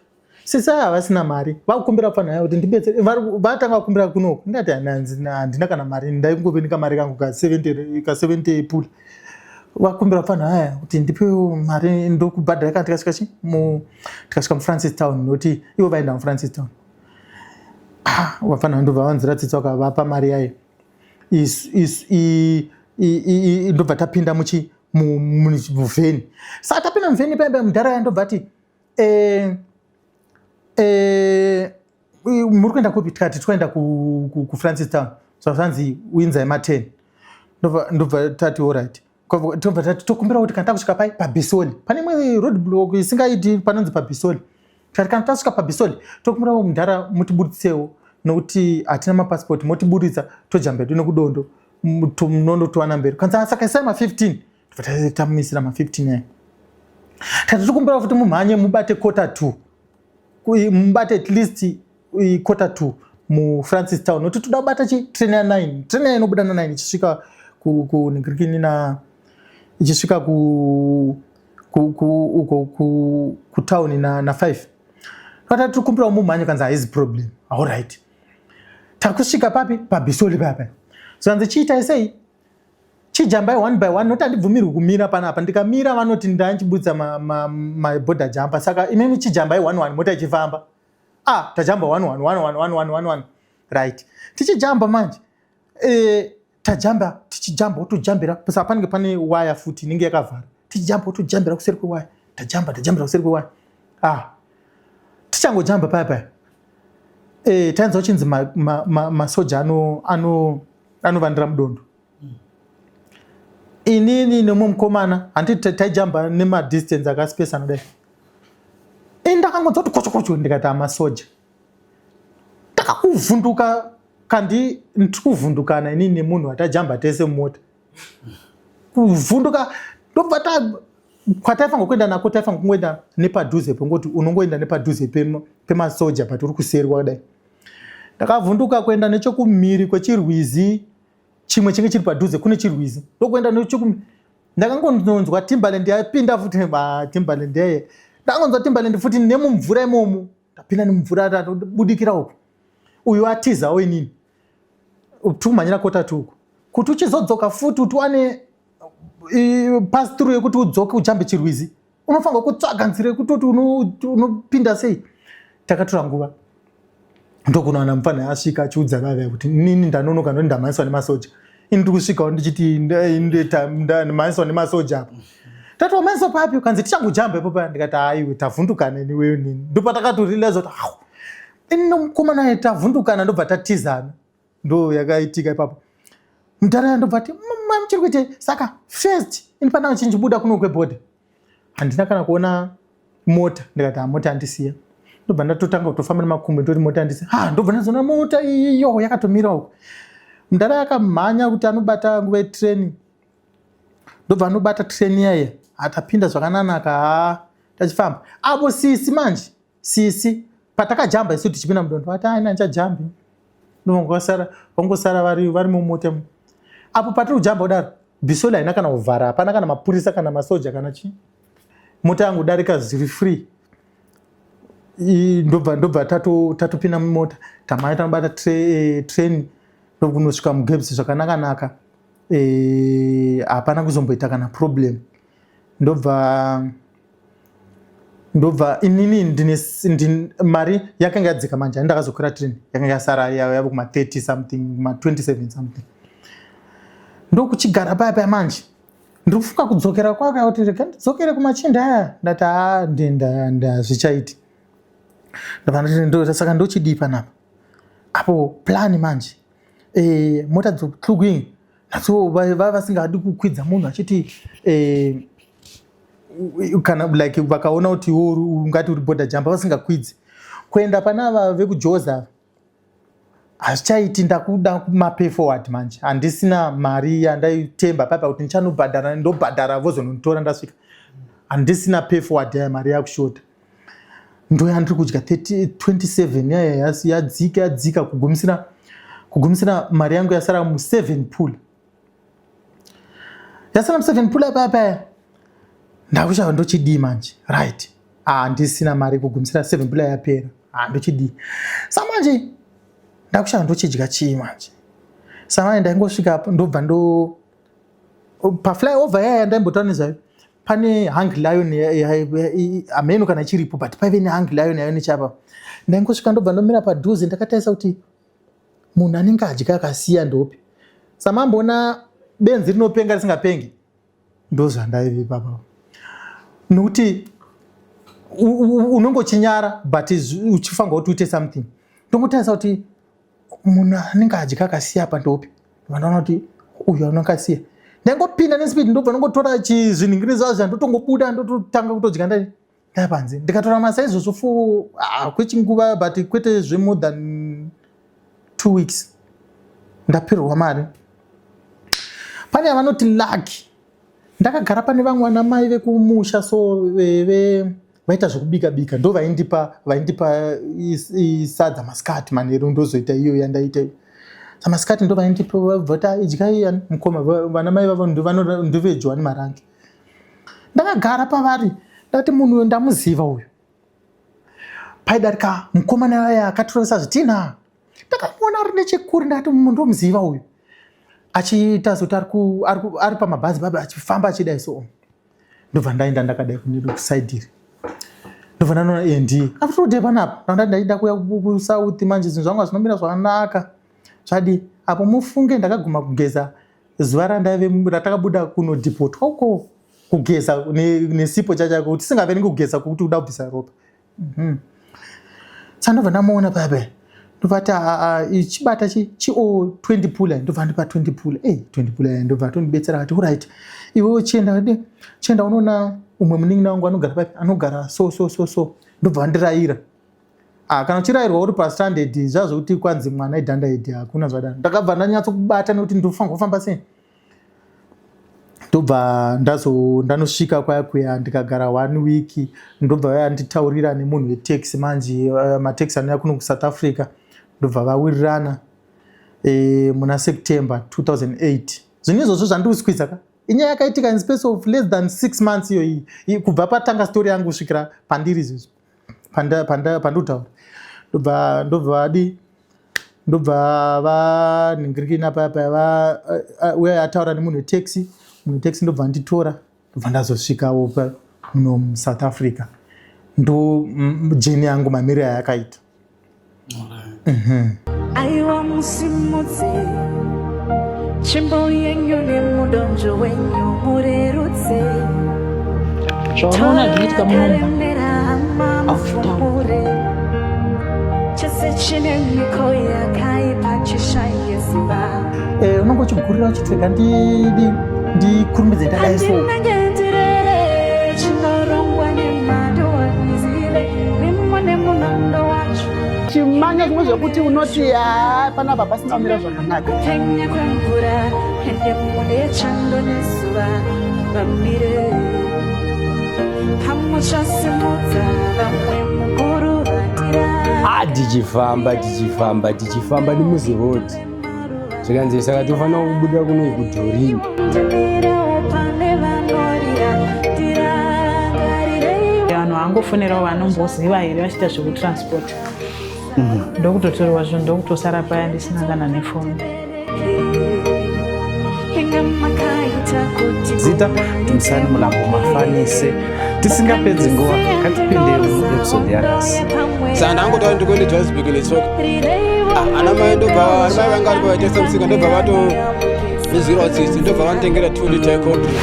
Sisi aya havasina mari, vakukumbira kufanira kuti ndibetsere. Vatanga kukumbira kunoku, ndati handina kana mari, ndaingovenika mari kangu ka 70, ka 70 pula. Vakumbira kufanira aya kuti ndipewo mari, ndokubhadhara kana tikasvika chi mu tikasvika muFrancis Town, nokuti ivo vaenda muFrancis Town. Ah, vafanira ndobva vanzira tsitsi, vakavapa mari yayo. Ndobva tapinda muchi muvheni. Saka tapinda muvheni paipa, mudhara ndobva ati, "Muri kuenda kupi?" Tikati tikuenda kuFrancis Town. So zvanzi, "Winzai ma10." Ndobva tati, "Alright." Tobva tati tokumbira kuti kana takusvika pai paBisoli, pane imwe road block isingaiti panonzi paBisoli, tikati kana tasvika paBisoli tokumbira mudhara mutiburitsewo, nokuti hatina mapasipoti, motiburitsa tojamba hedu nekudondo, munondotowana mberi. Kanzi, "Saka isai ma15." Tobva tamuisira ma15 aya. Tati tokumbira futi mumhanye mubate quarter to, mubate at least quarter to muFrancis Town, nokuti toda kubata chi train ya9. Train ya inobuda na9 ichisvika kunhingirikini na ichisvika uko kutauni na5. Tati tikumbira mumhanye, kanzi, "Haizi problem." Alright, takusvika papi? PaBisoli papa. Zvanzi, "Chiitai sei, chijambai one by one, nokuti handibvumirwi kumira panapa. Ndikamira vanoti ndanchibudza maborder ma jumper. Saka imimi chijambai one one, mota ichifamba." Ah, tajamba one one, one one, one one, one one. Right, tichijamba manje, tajamba, tichijamba, wotojambira saka panenge pane waya futi inenge yakavhara. Tichijamba, wotojambira kuseri kwewaya. Tajamba, tajambira kuseri kwewaya. Ah, tichangojamba paya paya, tainzwa uchinzi masoja anovandira mudondo. Inini nemumwe mukomana, handiti taijamba nemadistance akaspesana dai, ini ndakangonzwa kuti kocho kocho, ndikati amasoja. Takakuvhunduka kandi ndiri kuvhundukana inini nemunhu atajamba tese mumota, kuvhunduka. Ndobva ta kwataifanira kuenda nako, taifanira kungoenda nepadhuze, pongoti unongoenda nepadhuze pemasoja, but uri kuseri kwakadai. Ndakavhunduka kuenda nechokumhiri kwechirwizi chimwe chinge chiri padhuze. Kune chirwizi, ndokuenda nechokumhiri. Ndakangononzwa Timberland yapinda futi. Timberland yeye, ndakangonzwa Timberland futi nemumvura imomo. Ndapinda nemumvura, tatobudikira uku, uyu atizawo, inini tikumhanyira quarter to uku. Kuti uchizodzoka futi, kuti wane pass through yekuti udzoke ujambe chirwizi, unofanirwa kutsvaga nzira yekutoti unopinda sei. Takatora nguva, ndokunowana mufana asvika achiudza vavaya kuti nini ndanonoka, ndoni ndamhanyiswa nemasoja. Ini ndiri kusvikawo ndichiti ndamhanyiswa nemasoja apa. Tati, "Wamhanyiswa papi?" Kanzi, "Tichangojamba ipo paya." Ndikati, "Aiwe, tavhundukana iniweyo nini." Ndopatakatorealiza kuti au, ini nomukomana tavhundukana, ndobva tatizana. Ndo yakaitika ipapo. Mudhara ndobva ati, "Muchiri kuitei?" Saka first ini pandanga chinjibuda kuno kwebhodha, handina kana kuona mota. Ndikati, "Ha, mota handisiya." Ndobva ndatotanga kutofamba nemakumbo, ndoti mota handisiya. Ha, ndobva ndazoona mota iyo yakatomira uko. Mudhara akamhanya kuti anobata nguva yetreni, ndobva anobata treni yaiya. Atapinda zvakananaka. Ha, tachifamba apo. Sisi manje, sisi patakajamba isu tichipinda mudondo, vati, "Aina ndichajambi." Ndovangosara, vangosara vari mumota apo patiri kujamba kudaro. Bhisoli haina kana kuvhara, hapana kana mapurisa kana masoja kana chii. Mota yangu darika zviri free. Ndobva tatopinda mumota, tamhanya, tanobata train, ndokunosvika muGaps zvakanaka-naka. Hapana kuzomboita kana problem. Ndobva inini ndine mari yakanga yadzika manje, ani ndakazokwira train yakanga yasara yave kuma30 something, kuma27 something. Ndokuchigara paya paya manje, ndiri kufunga kudzokera kwaka, kuti rega ndidzokere kumachinda aya. Ndati, "Ha, ndazvichaiti." Ndabva ndati, "Saka ndochidii panapa?" Apo plan manje, mota dzokutlugwing nadzo vava vasingadi kukwidza munhu achiti kana like vakaona kuti iwe ungati uri border jumper, vasingakwidzi kuenda pana ava vekujoza. Hazvichaiti, ndakuda mapay forward manje. Handisina mari yandaitemba paipa kuti ndichanobhadhara, ndobhadhara vozononditora ndasvika. Handisina pay forward yaya, mari yakushota, ndo yandiri kudya 30 27 yaya yadzika yadzika kugumisira mari yangu yasara mu7 pula, yasara mu7 pula paya paya. Ndakushava ndochidii manje? Right, handisina mari, kugumisira 7 pula yapera. Ndochidii samanje? Ndakushava ndochidya chii manje? Samanje ndaingosvika, ndobva ndo paflyover yaya yandaimbotaura nezvayo, pane Hungry Lion. Hameno kana ichiripo, but paive neHungry Lion yayo nechapa. Ndaingosvika, ndobva ndomira padhuze, ndakatarisa kuti munhu anenge adya akasiya ndopi. Samamboona benzi rinopenga risingapengi, ndozvandaive papa, nokuti unonge uchinyara but uchifanirwa kuti uite something. Ndongotarisa kuti munhu anenge adya akasiya apa ndopi. Vandaona kuti uyu anenge asiya, ndaingopinda nespeed, ndobva ndongotora zvinhingiri zvazvo, ndotongobuda, ndototanga kutodya ndai ndapanze. Ndikatora masa izvozvo for kwechinguva, but kwete zvemore than 2 weeks, ndapirwa mari. Pane yavanoti lucky, ndakagara pane vamwe vana mai vekumusha, so vaita zvekubika bika, ndo vaindipa sadza masikati, manheru ndozoita iyo yandaita iyo. Samasikati ndo vaindipa, vati, "Idyai mukoma." Vana mai vavo ndoveJohane Marange. Ndakagara pavari, ndati, "Munhu uyu ndamuziva uyu." Paidarika mukomana aya akatoresa zvitina, ndakamuona ari nechekure. Ndakati, "Munhu ndomuziva uyu," achiita zoti ari pamabhazi baba, achifamba achidai. So ndobva ndaenda ndakadai kuside iri, ndobva ndanoona iye ndiye afutode panapa. Ndanda ndaida kuya kusouth manje, zvinhu zvangu hazvinomira zvakanaka zvadi apo. Mufunge ndakaguma kugeza zuva randaive ratakabuda kunodhipotwa uko, kugeza nesipo chachako kuti tisingaverengi kugeza kwokuti kuda kubvisa ropa. Saka ndobva ndamuona paya, ndobva ati, "Chibata chi o 20 pula." Ndobva ndipa 20 pula. Ei, 20 pula! Ndobva atondibetsera, akati, "Alright, iwewe chienda, chienda unoona umwe munin'ina wangu anogara papi, anogara so so so so." Ndobva vandirayira. Ah, kana uchirayirwa uri pastranded, zvazvokuti kwanzi mwana idhandaidi, hakuna zvadaro. Ndakabva ndanyatsokubata nekuti ndofanirwa kufamba sei. Ndobva ndazo ndanosvika kwaya kuya, ndikagara one week. Ndobva vayanditaurira nemunhu wetaxi manje, mataxi anouya kuno kuSouth Africa. Ndobva vawirirana muna September 2008. Zvinhu izvozvo zvandiri kuswidza ka, inyaya yakaitika in space of less than 6 months iyoyi, kubva patanga story yangu kusvikira pandiri izvozvo pandikutaura. Ndobva vadi, ndobva vanhingirikina paya paya, uya ataura nemunhu wetaxi, munhu wetaxi ndobva nditora, ndobva ndazosvikawo muno muSouth Africa. Ndo journey yangu mamiriro ayakaita. Aiwa, musimudze tsvimbo yenyu nemudonzvo wenyu, murerutse. Zvaunoona zvinoitika munomba Karemera hama, mufumure chese chine miko yakaipa chishaye simba. Unonge uchigurira uchiti rega ndikurumbidze, ndadai so. Handinenge chinorongwa nemhando, handizive mimo nemunondo wacho. Chimanya zvimwe zvekuti unoti, "Ha, panapa pasina kumira zvakanaka." Kupenya kwemvura ende mune chando nezuva vamire pamuchasimudza vamwe mukuru vatira. Ah, tichifamba, tichifamba, tichifamba nemuziroad, zvikanzi, "Saka tofanira kubuda kuno kuDoreen." Ndimirewo pane vanorira, ndirangarireiwo. Vanhu vangofonerawo vanomboziva here vachiita zvekutransport, ndokutotorwa zvinhu, ndokutosara paya ndisina kana nefoni. Inga makaita kuti Zita Dumisani Mulambo Mafanise. Tisingapedzi nguva, ngatipinde muepisode yanhasi. Saka ndangotaura ndikuende Johannesburg netsoka. Ah, ana mai ndobva, ana mai vanga varipo vaitengesa musika, ndobva vatondinzwirawo tsitsi, ndobva vanditengera 2 liter yecold drink.